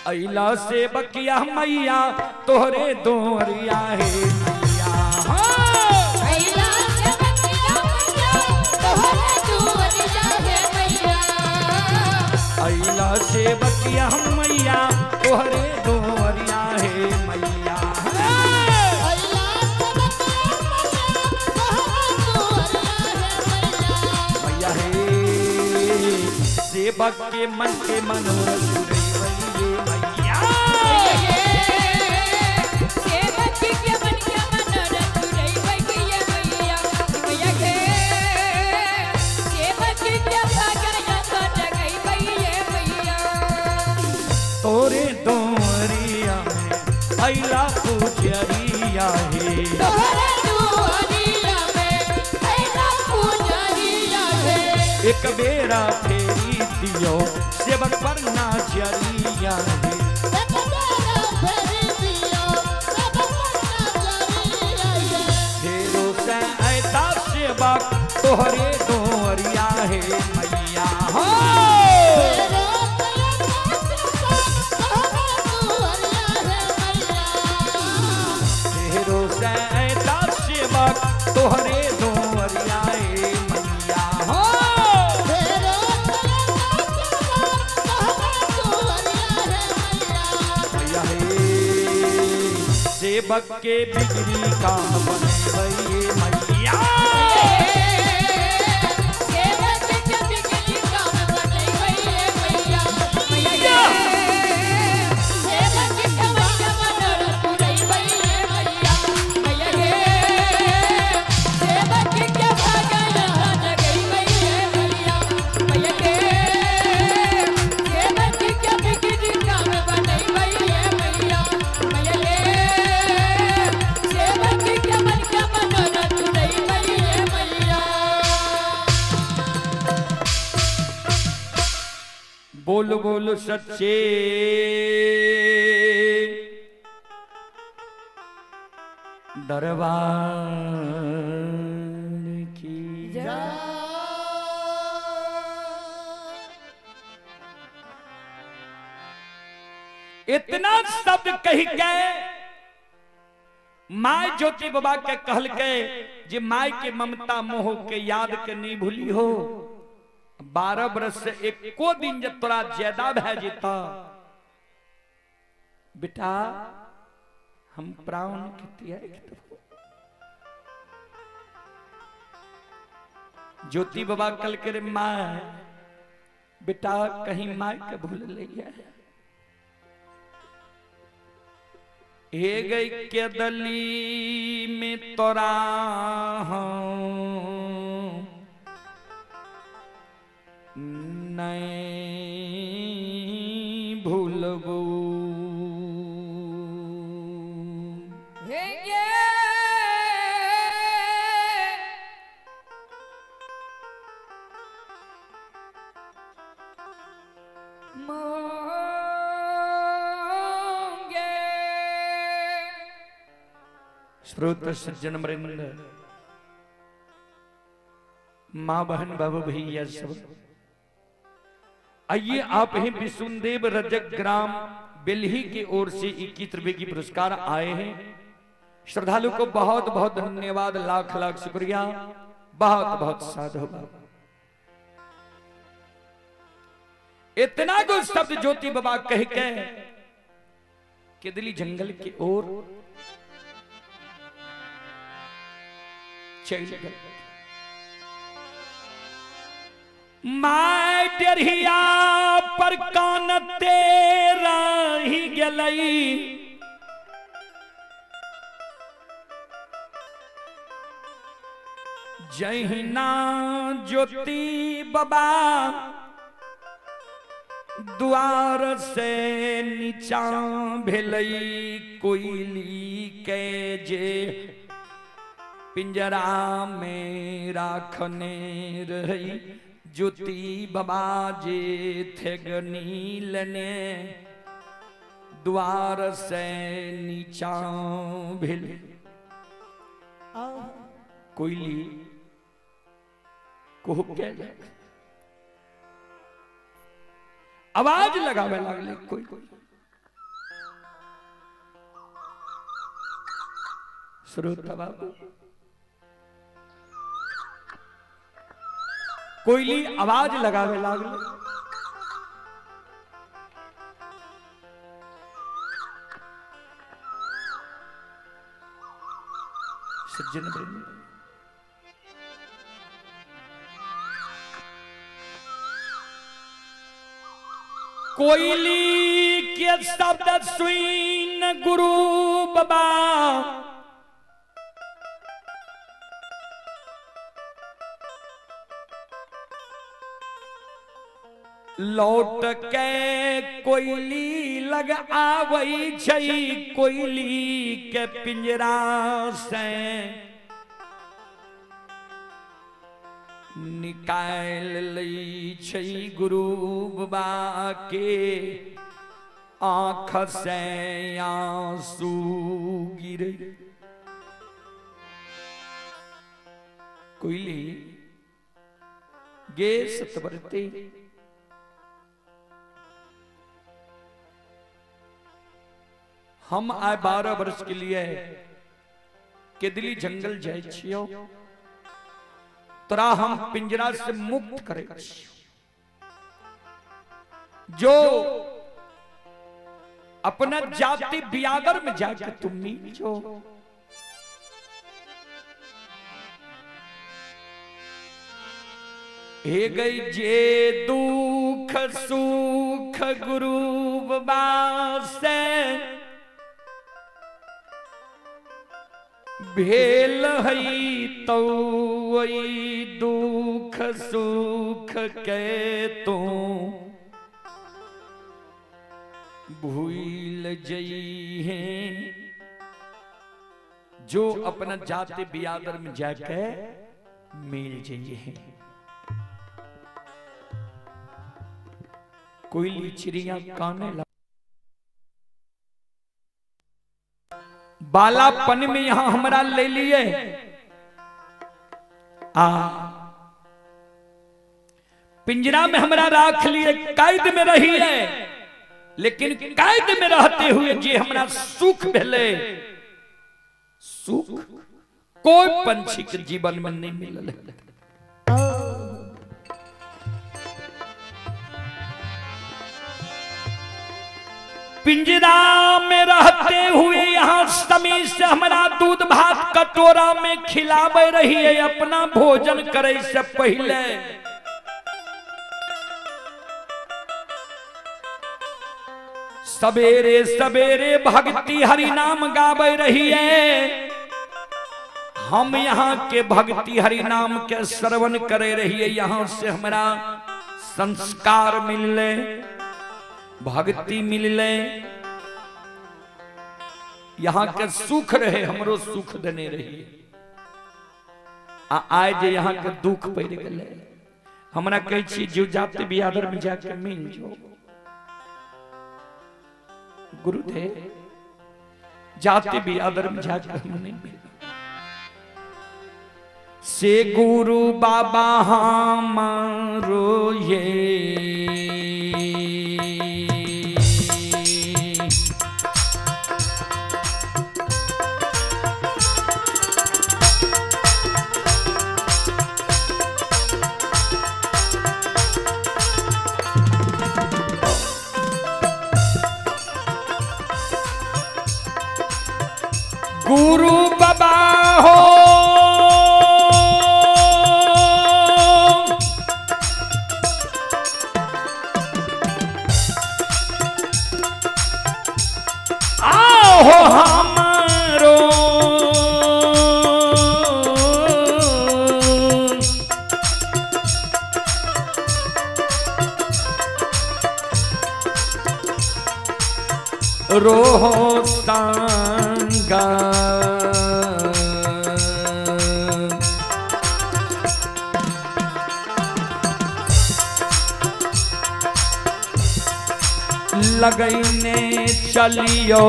अइला से बकिया मैया तोहरे दोरिया है मैया, अइला से बकिया मैया तोहरे दोरिया है मैया, अइला से बकिया मैया तोहरे दोरिया है मैया, अइला से बकिया मैया तोहरे दोरिया है मैया, मैया हे सेवक के मन के मनोरथ तोरे दोरिया में अइला पुजरिया हे, तोरे दोरिया में अइला पुजरिया हे, एक बेरा फेरी दियो सेवक पर नाचरिया हे, एक बेरा फेरी दियो सेवक पर नाचरिया हे, फेरो से ऐता सेवक तोहरे दोरिया हे मैया हो, तोहरे दोरिया हे मैया हो, मैया हे सेवक के बिगड़ी काम बने मैया, सेवक के बिगड़ी काम बने मैया, मैया सेवक के मैया मनोरथ पुरई मैया, मैया सेवक के भागल जगई मैया, मैया सेवक के बिगड़ी काम बने मैया, मैया सेवक के मन के मनोरथ पुरई मैया। बोल बोल सच्चे दरबार की जय। इतना शब्द कही गए my ज्योति बाबा के कहल के जे my के ममता मोह के याद के नहीं भूली हो। 12 बरस से एको दिन जब तोरा ज्यादा भै जेता बेटा हम प्राण के त्याग देबो। ज्योति बाबा कल के रे my बेटा कहीं my के भूल लिया हे गई के दली में तोरा हूं नहीं भूलबो। हे गे मोर श्रोत सज्जन वृंद, माँ बहन बाबू भैया सब, आइए आप ही विशुनदेव रजक ग्राम बेलही की ओर से 21 रुपए की पुरस्कार आए हैं। श्रद्धालु को बहुत बहुत धन्यवाद, लाख लाख शुक्रिया, बहुत बहुत साधुवाद। इतना को शब्द ज्योति बाबा कह के केदली जंगल की ओर चल गए। My डेढ़िया पर कान तेरा ही गेलई, जहिना ज्योति बाबा द्वार से नीचा भेलई, कोयली के जे पिंजरा में राखने रही, ज्योति बाबा जे थेगनी लेने द्वार से नीचा भेल। कोयली को आवाज लगावे लागले, कोई कोई श्रोता बाबू, कोयली आवाज लगावे लागले। सज्जन वृंद, कोयली के शब्द सुन गुरु बाबा लौट के कोयली लग आवई छै, कोयली के पिंजरा से निकाल लै छै गुरु बाबा के आँख से आंसू गिरे। कोयली गे सतवरती, हम आए 12 वर्ष के लिए केदली जंगल जाए छियो, तोरा हम पिंजरा से मुक्त करे जो अपना जाति बियादर में जाके तुम मिल जो। हे गई जे दुख सुख गुरु बाबा से भेल हई तो दुख सुख के तू भूल जई है। जो अपना जाति बियादर में जाके मिल जाइए है। कोयली चिड़िया काने लग, बालापन में यहां हमरा ले लिए आ पिंजरा में हमरा राख लिए, कैद में रही है, लेकिन कैद में रहते हुए जे हमरा सुख भेले, सुख कोई पंछी के जीवन में नहीं मिलल है। पिंजरा में रहते हुए यहाँ समय से हमारा दूध भात कटोरा में खिलावे रही है, अपना भोजन करे से पहले सवेरे सवेरे भक्ति हरि नाम गावे रही है। हम यहाँ के भक्ति हरि नाम के श्रवण करे रही है, यहाँ से हमारा संस्कार मिलले, भक्ति मिलले, यहाँ के सुख रहे, हमरो सुख देने रही। आ आए जे यहाँ के दुख पड़ गए, हमरा कहै छी जो जाति बियादर में जाके मिल जो। गुरुदेव जाते भी अदर में जाकर हम नहीं मिला। से गुरु बाबा हमारो ये गुरु बाबा हो आओ हमारो रोहतांगा लगैने चलियो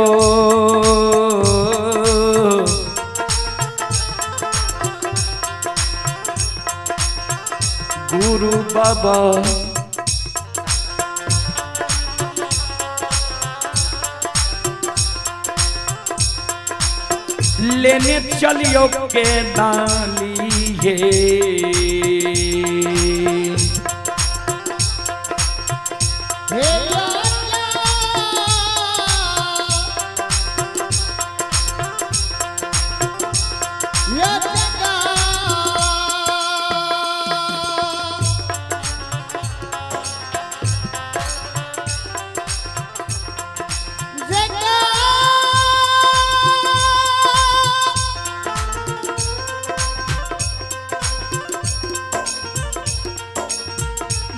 गुरु बाबा लेने चलियो के डालिए हे या जगा जगा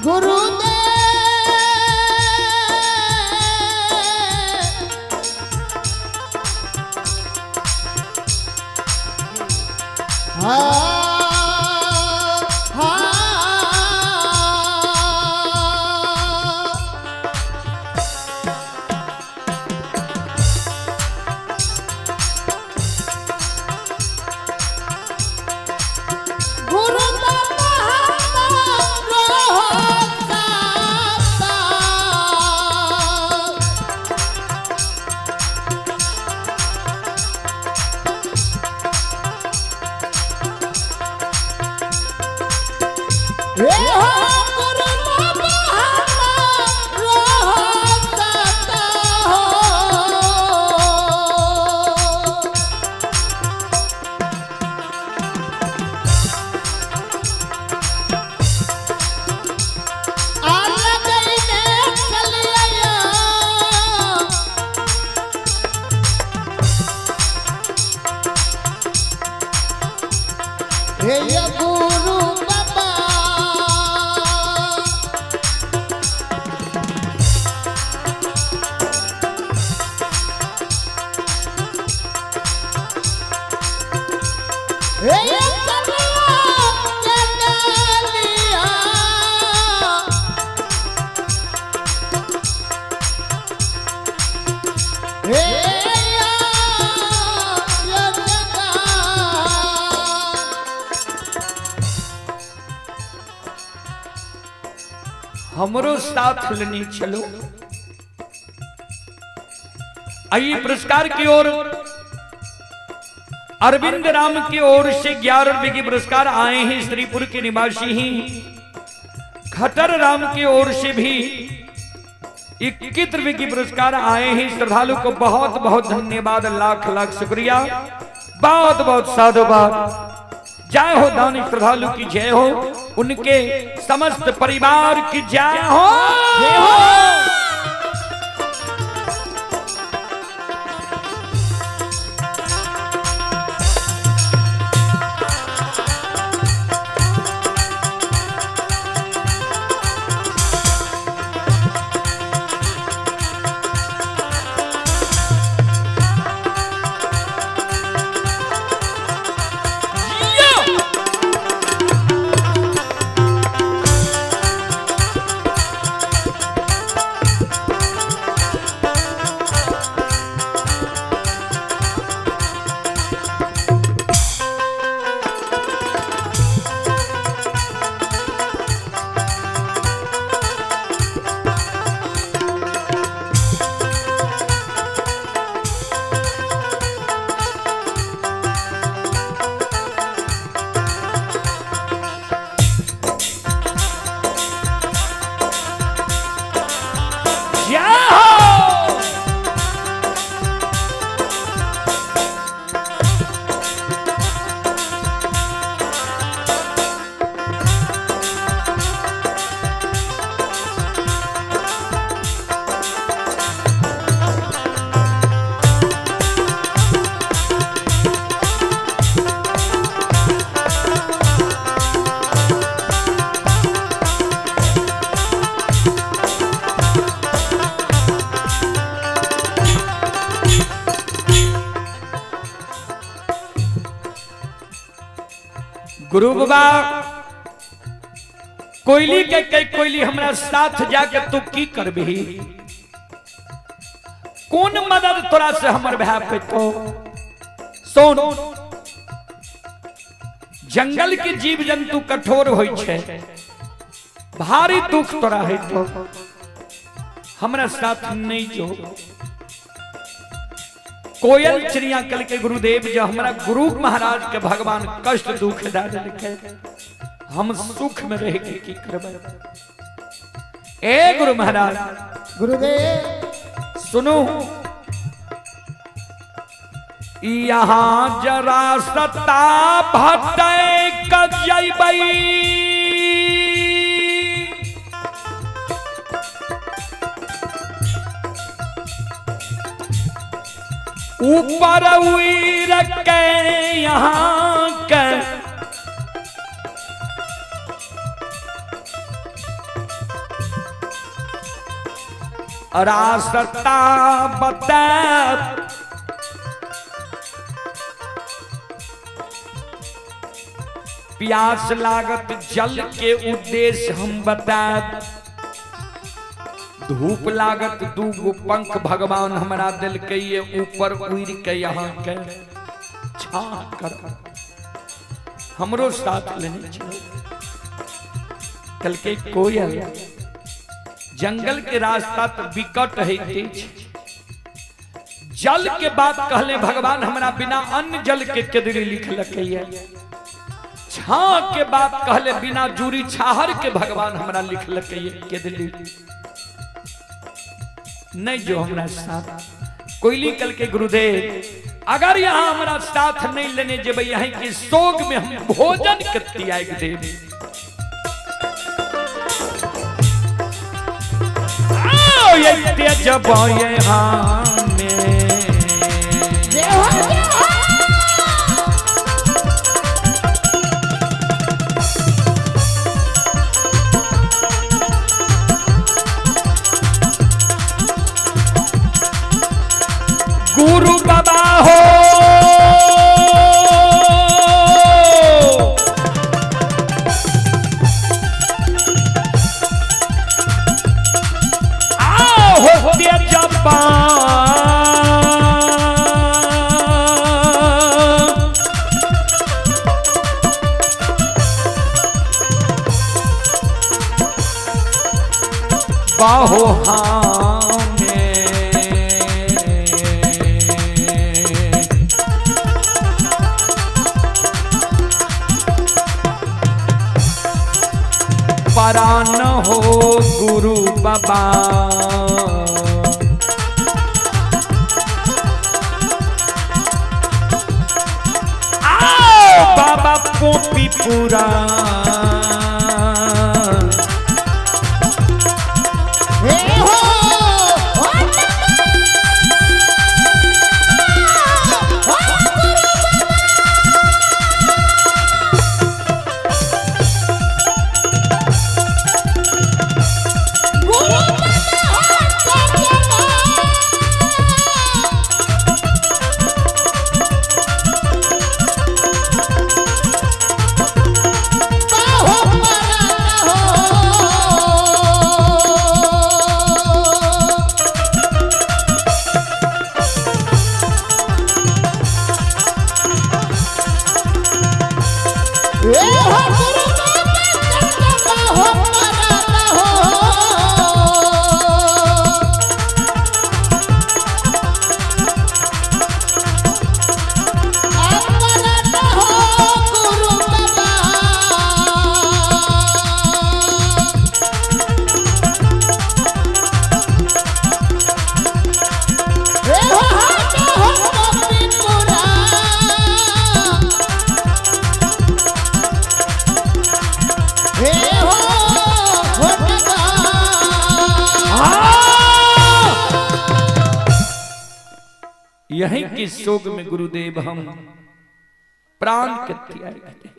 गुरुदेव हाँ हाँ गुरु बाबा हमारो दाता। हे हो गुरु बाबा हमारो दाता हो। हे गुरु बाबा हे चलिया चलिया हे या जगा। हमरो साथ लेने चलो। आइए पुरस्कार की ओर अरविंद राम की ओर से 11 रुपए के पुरस्कार आए हैं, श्रीपुर के निवासी ही। खटर राम की ओर से भी 21 रुपए के पुरस्कार आए हैं। श्रद्धालु को बहुत बहुत धन्यवाद, लाख लाख शुक्रिया, बहुत बहुत साधुवाद। जय हो दानी श्रद्धालु की जय हो, उनके समस्त परिवार की जय हो। जय हो। यो! गुरु बाबा कोयली के कई कोयली हमरा साथ जाके तू की करबी, कौन मदद तोरा से हमर भय पेतो। सुन, जंगल के जीव जंतु कठोर होई छे, भारी दुख तोरा हेतो, हमरा साथ नहीं जो। कोयल चिड़िया कल के गुरुदेव जो हमरा गुरु महाराज के भगवान कष्ट दुख दे देलकै, हम सुख में रह के की करबै। ए गुरु महाराज, गुरुदेव सुनो, यहाँ जरा सत्ता भटक जइबै, ऊपर उड़ के यहाँ के रास्ता बता, प्यास लागत जल के उद्देश्य हम बता, धूप लागत दूगो पंख भगवान हमरा दिलकै ये ऊपर उड़ के यहाँ के छा कर हमरो साथ लेने चलो। कल के कोयल जंगल के रास्ता तो विकट है तेज, जल के बात कहले भगवान हमरा बिना अन्न जल के केदरी लिखलकै ये, छा के बात कहले बिना जूरी छाहर के भगवान हमरा लिखलकै ये केदरी, नहीं जो हमरा साथ। कोयली कल के गुरुदेव अगर यहाँ हमरा साथ नहीं लेने जेबै, यहीं के शोक में हम भोजन के त्याग देब। आओ ये जब यहाँ में जय हो जय हो। गुरु बाबा हो आओ होते जपा, बाहो हामे परान हो गुरु बाबा, आओ बाबा पोपी पूरा हे हो गुरु यही के शोक में गुरुदेव हम प्राण के त्याग दे।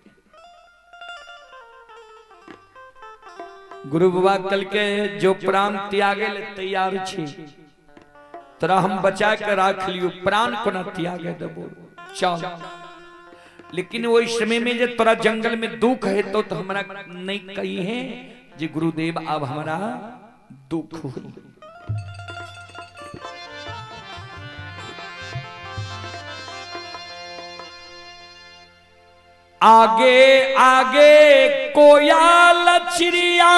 गुरु बाबा कल के जो प्राण त्यागे ले तैयार छी, तोरा हम बचा के राख लियो, प्राण कोना त्यागे देबो। चल लेकिन ओहि समय में जे तोरा जंगल में दुख है तो हमरा नहीं कही है जे गुरुदेव अब हमरा दुख हो। आगे आगे कोयल चिड़िया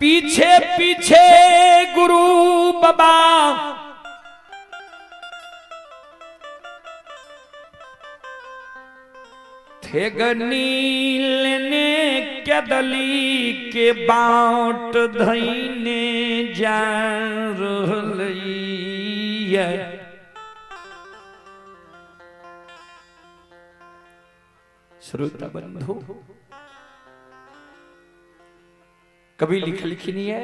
पीछे पीछे गुरु बाबा थे लेने केदली के बाट धैने जा रहलैया। श्रोता बंधु कभी लिख लिखी नहीं है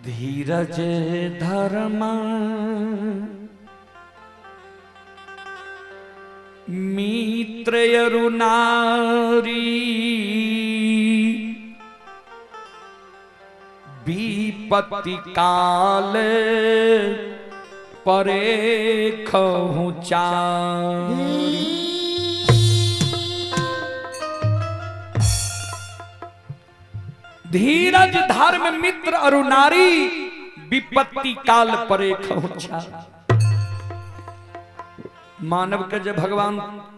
धीरज धर्म मित्र अरुणारी विपत्ति काल परे खहु चारी। धीरज धर्म मित्र अरुणारी विपत्ति काल परे खहु चारी। मानव के जब भगवान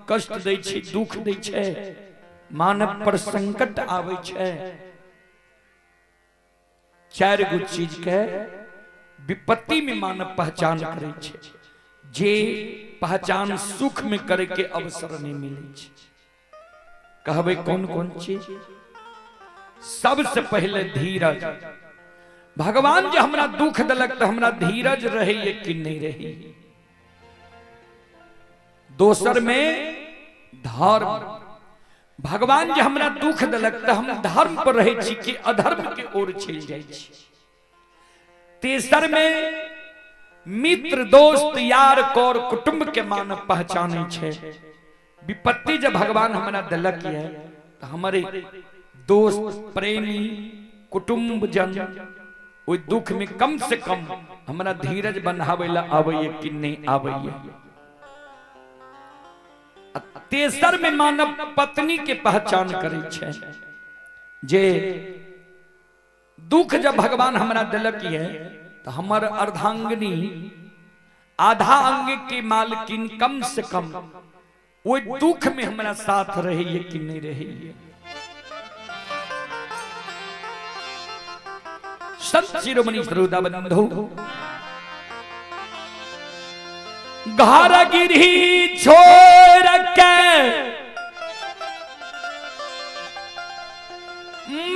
कष्ट दै छै, दुख दै छै, मानव पर संकट आबै छै, चारि गो चीज के विपत्ति में मानव पहचान करै छै, जे पहचान सुख में करे के अवसर नहीं मिले छै। कहबै कौन कौन चीज? सबसे पहले धीरज। भगवान जे हमरा दुख देलक तऽ हमरा धीरज रहैए कि नहीं रहैए। दोसर में धर्म। भगवान जे हमरा दुख देलक तऽ हम धर्म पर रहै छी कि अधर्म के ओर चलि जाइ छी। तेसर में मित्र दोस्त यार कौर कुटुंब के मानव पहचानै छै। विपत्ति जब भगवान हमरा देलक ये तऽ हमारे दोस्त प्रेमी कुटुंब जन ओहि दुख में कम से कम हमरा धीरज बनाबै ला आबैए कि नहीं आबैए। तेसर में मानव पत्नी के पहचान करै छै, जे दुख जब भगवान हमरा देलक ये तो हमर अर्धांगिनी आधा अंग के मालकिन कम से कम ओहि दुख में हमरा साथ रहैए कि नहीं रहैए। संत शिरोमणि श्रोता बंधु घर गिरही छोड़ के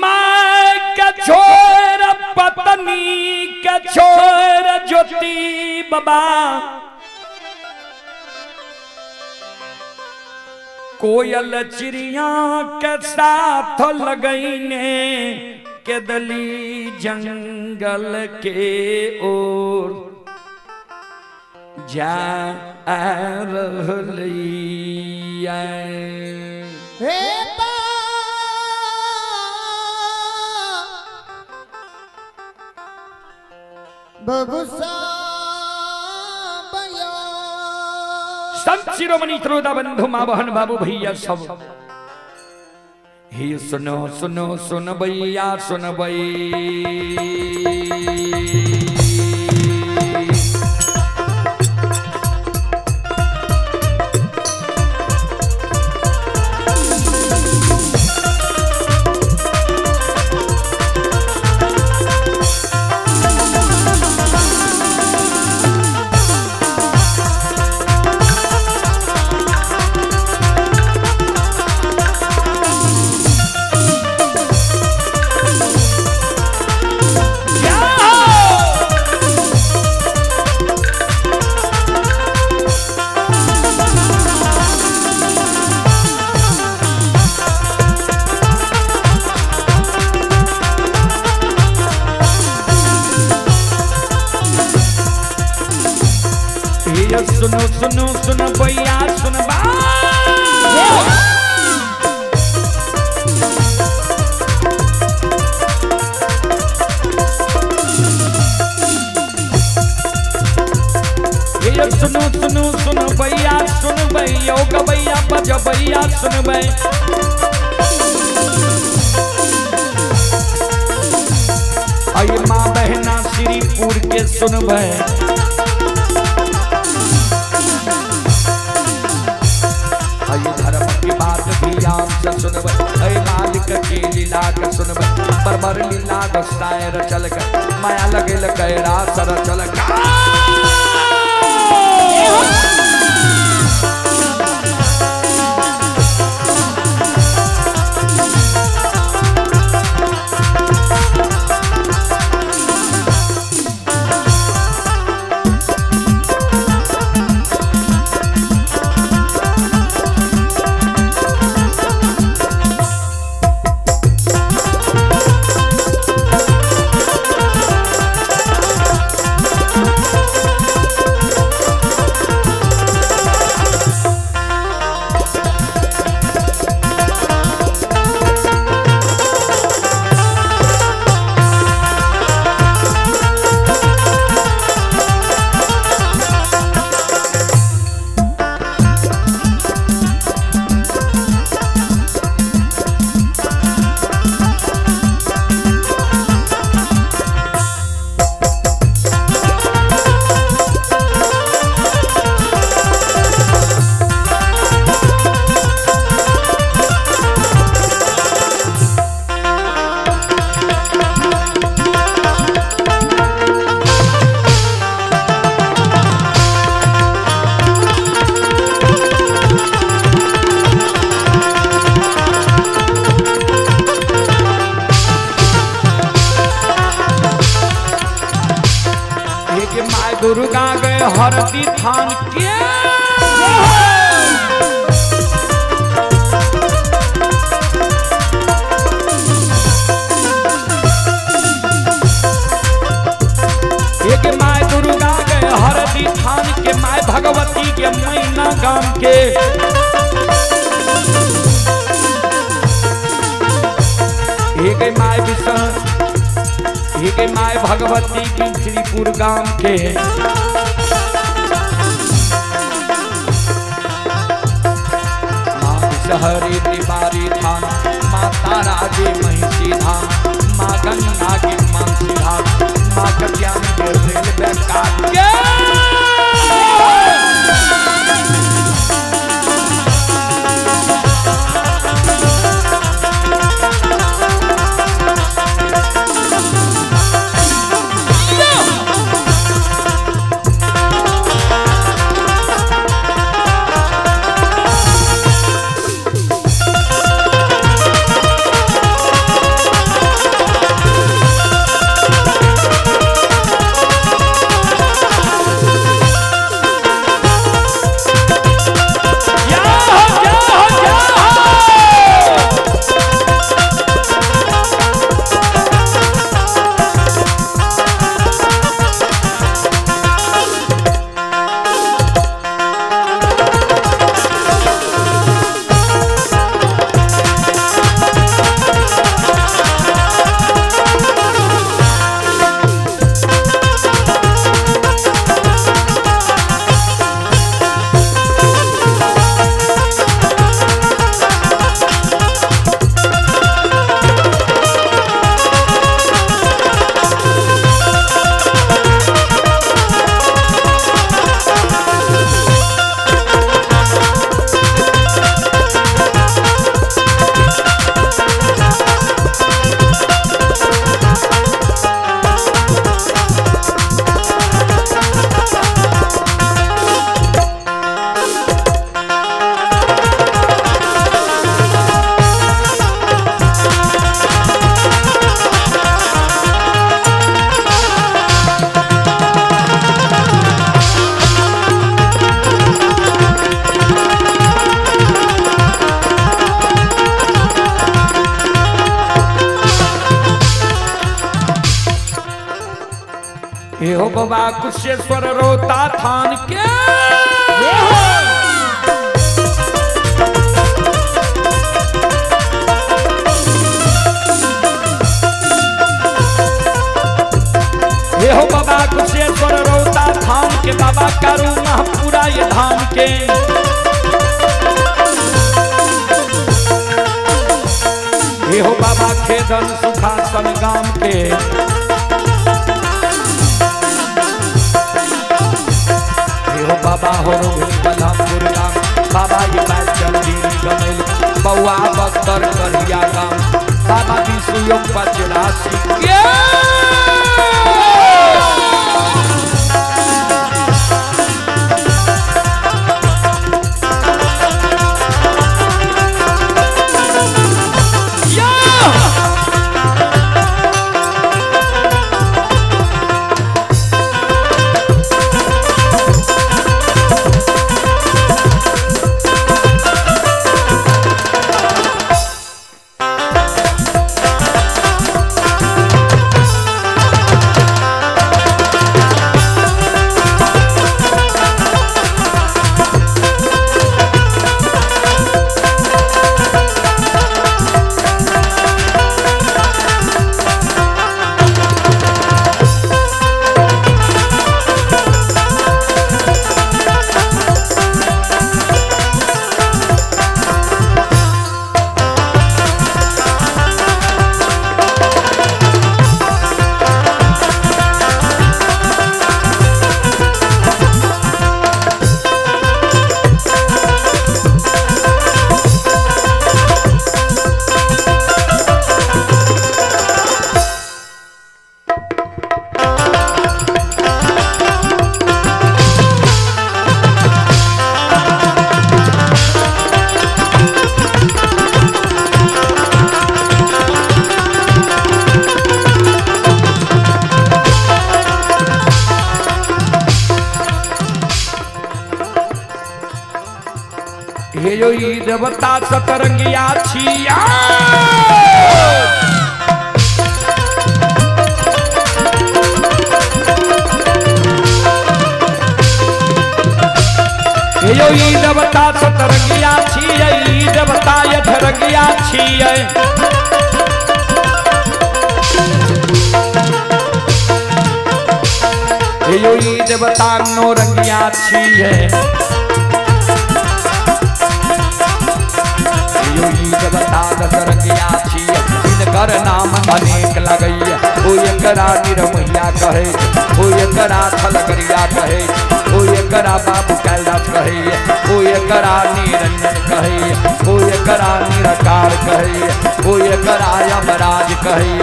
मां के छोड़ पत्नी के छोड़ ज्योति बाबा कोयल चिड़िया के साथ लगैने केदली जंगल के ओर जा रहलैया। हे बबुसा संत शिरोमणि श्रोता बंधु माँ बहन बाबू भैया सब हे सुनो सुनो सुन भैया सुन भई। सुनो सुनो सुन भैया सुन बा। भैया सुनबै। अये माँ बहना श्रीपुर के सुनबै। अये धर्म की बात ध्यान से सुनबै, अये मालिक के लीला के सुनबै। बरबर लीला गोसाई रचल के, माया लगेल कैरास रचल के। दुर्गा गए हरदी थान के, एक my Durga गए हरदी थान के, my Bhagwati के मैना गाम के। एक my Vishnu, एक my Bhagwati की श्रीपुर गांव के। माँ विषहरी तिवारी थान, माँ तारा जी महिषी धाम, माँ गंगा के मानसी धाम, माँ कल्याण के रेलवे काट के। हो बाबा कुशेश्वर रोता थान के। हे हो बाबा कुशेश्वर रोता थान के, बाबा करू पूरा ये धाम के। हे हो बाबा खेदन सुखासन गाम के। हे हो बाबा हो रोहिणी बलमपुर गाम, बाबा ये बात चंदी गमेल बउआ बख्तर करिया गाम, बाबा विष्णु पचरासी के। हे यो ई देवता सतरंगिया छिया। हे यो ई देवता सतरंगिया छिया, ई देवता अठरंगिया छिया। हे यो ई देवता नौरंगिया छिया। देवता दशरंगिया छियै, जिनकर नाम अनेक लगैया। ओ एकरा निरमैया कहै, ओ एकरा थलकरिया कहै, ओ एकरा बाबू कैलाश कहै, ओ एकरा निरंजन कहै, ओ एकरा निराकार कहै, ओ एकरा यमराज कहै,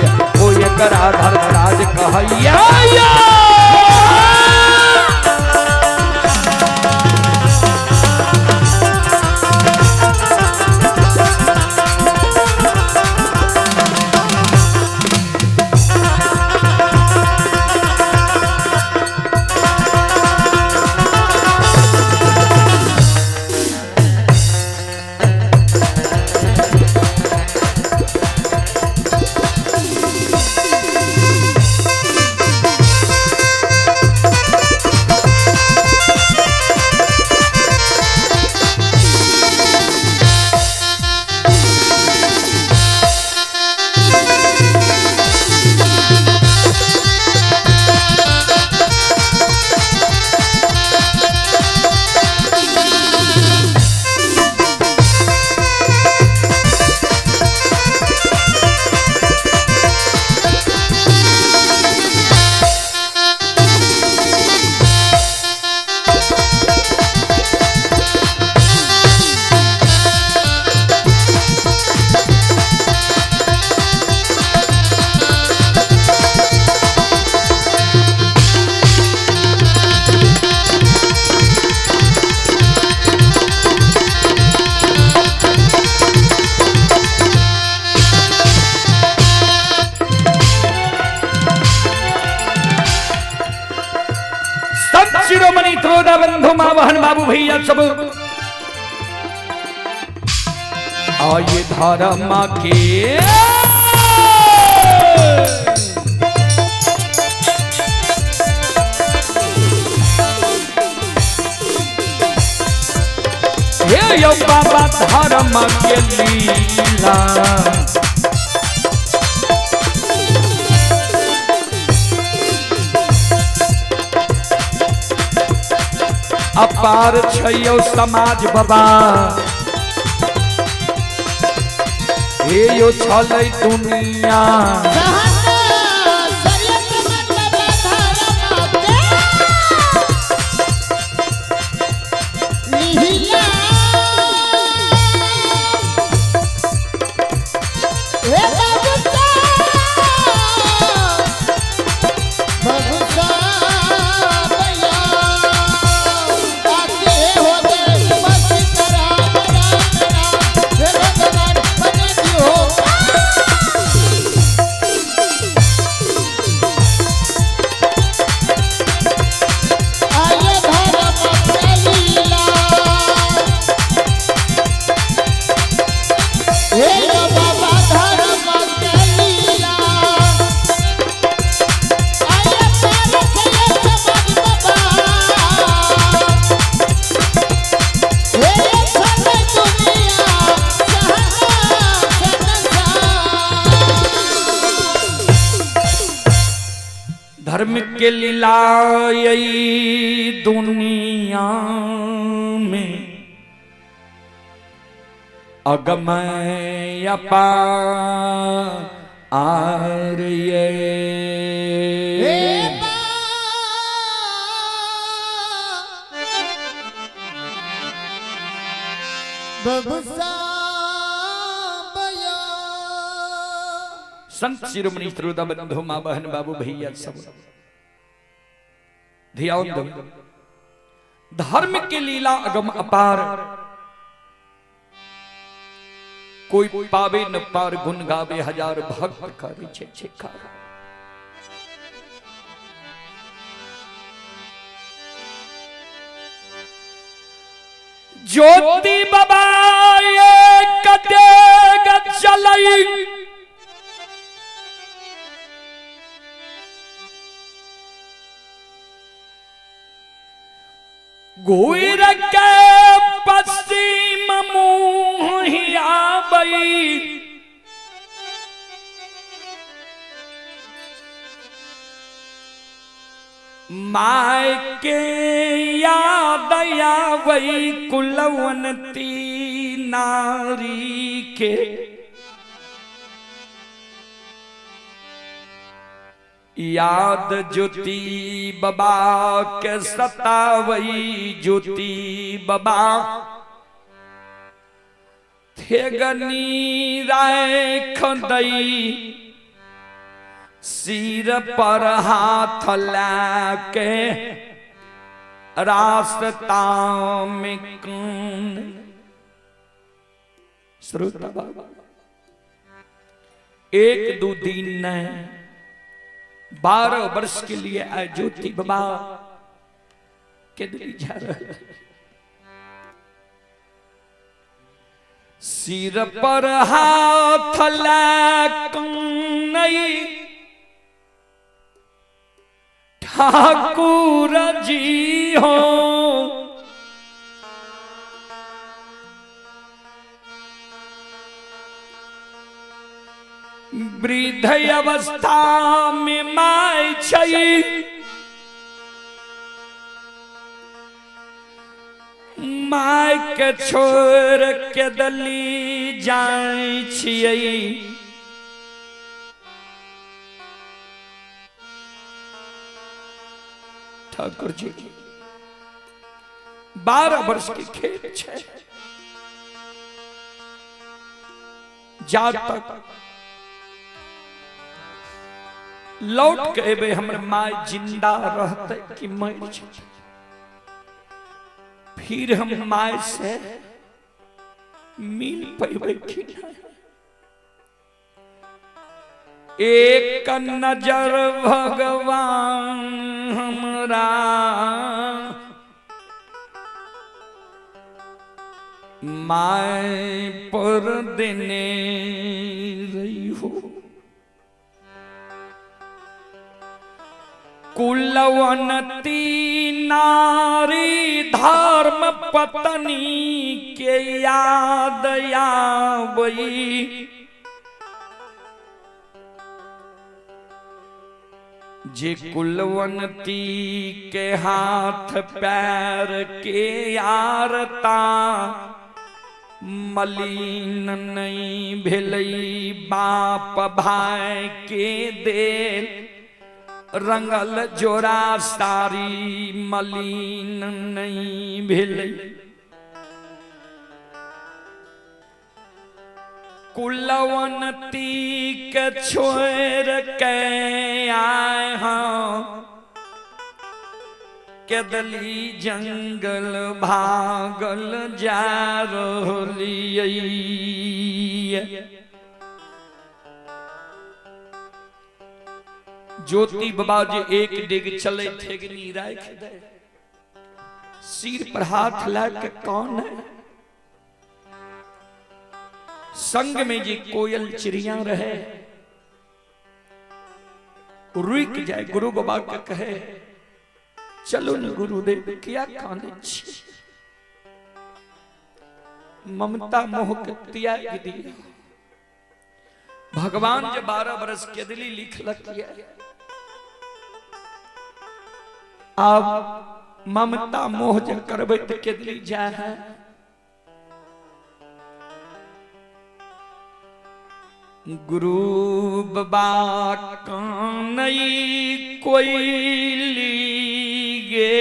ओ एकरा धर्मराज कहैया। शिरोमणि त्रोदा बंधु मावहन बाबू भैया सब आये धर्म के हे यो बाबा धर्म के लीला। अपार छैयो समाज बाबा, हे यो छलै दुनिया। धर्म के लीला दुनिया में अगम अपार ये। संत शिरोमणि श्रोता बंधु माँ बहन बाबू भैया सब ध्यान दो। धर्म के लीला अगम अपार, कोई पावे न पार, गुण गावे हजार भक्त करे छे छेकार। ज्योति बाबा एक डेग चलई, घूर के पश्चिम मुँह आबई, my के याद आवई कुलवंती नारी के। याद ज्योति बाबा के सतावई, ज्योति बाबा थेगनी राख दई, सिर पर हाथ लाके रास्ता में कौन। श्रोता बाबा एक दो दिन न 12 वर्ष के लिए आए ज्योति बाबा के दिल जा रहे, सिर पर हाथ नहीं ठाकुर जी हो, वृद्ध अवस्था में my छई, my के छोड़ के दली जाय छियै। ठाकुर जी 12 वर्ष के खेत छे, जा तक लौट के एबे हमर my जिंदा रहते कि मर जेतै, फिर हम my से मिल पेबै कि नहीं। एक नजर भगवान हमरा my पर देने रही हो, कुलवंती नारी धर्म पत्नी के याद आवई, जे कुलवंती के हाथ पैर के आरता मलिन नहीं भेलई बाप भाई के देल रंगल जोरा सारी मलिन नहीं भेलई। कुलवंती के छोड़ के आए हाँ केदली जंगल भागल जा रहलियै। ज्योति बाबा जी एक डेग चले ठेगनी राख दे, सिर पर हाथ ला के कौन है। संग में जी कोयल चिड़िया रहे, रुक जाए गुरु बाबा के कहे चलो न गुरुदेव क्या काने छी, ममता मोह के त्याग दिया। भगवान जब 12 बरस के दिली लिखलक अब ममता मोह जब करबै त के दिली जाय है। गुरु बाबा कानई कोयली गे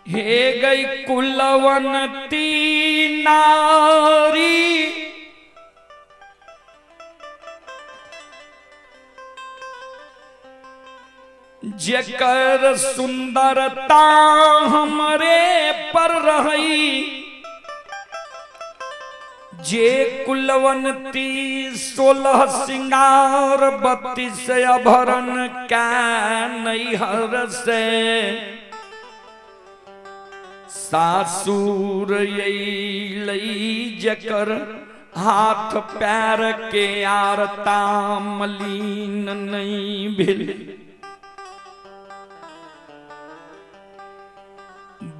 हे गई कुलवंती नारी जेकर सुंदरता हमरे पर रही, जे कुलवंती 16 सिंगार 32 आभरण का नैहर से सासुर अइलै जकर हाथ पैर के आरता मलिन नहीं भेल।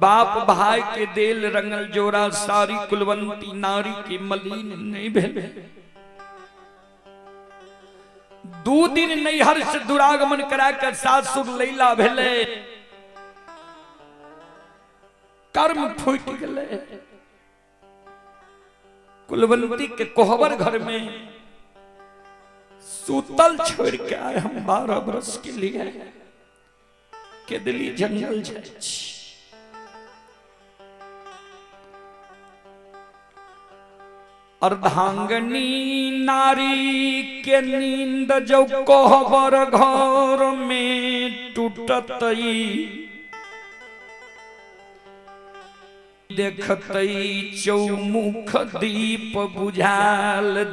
बाप भाई के देल रंगल जोरा सारी कुलवंती नारी के मलिन नहीं भेल। 2 दिन नैहर से दुरागमन करा कर सासुर लैला भेले, कर्म फूट गए। कुलवंती के कोहबर घर में सूतल छोड़ के आए हम 12 बरस के लिए के दिली जंगल जाए। अर्धांगनी नारी के नींद जो कोहबर घर में टूटतई, देखतई चौमुख दीप बुझाल।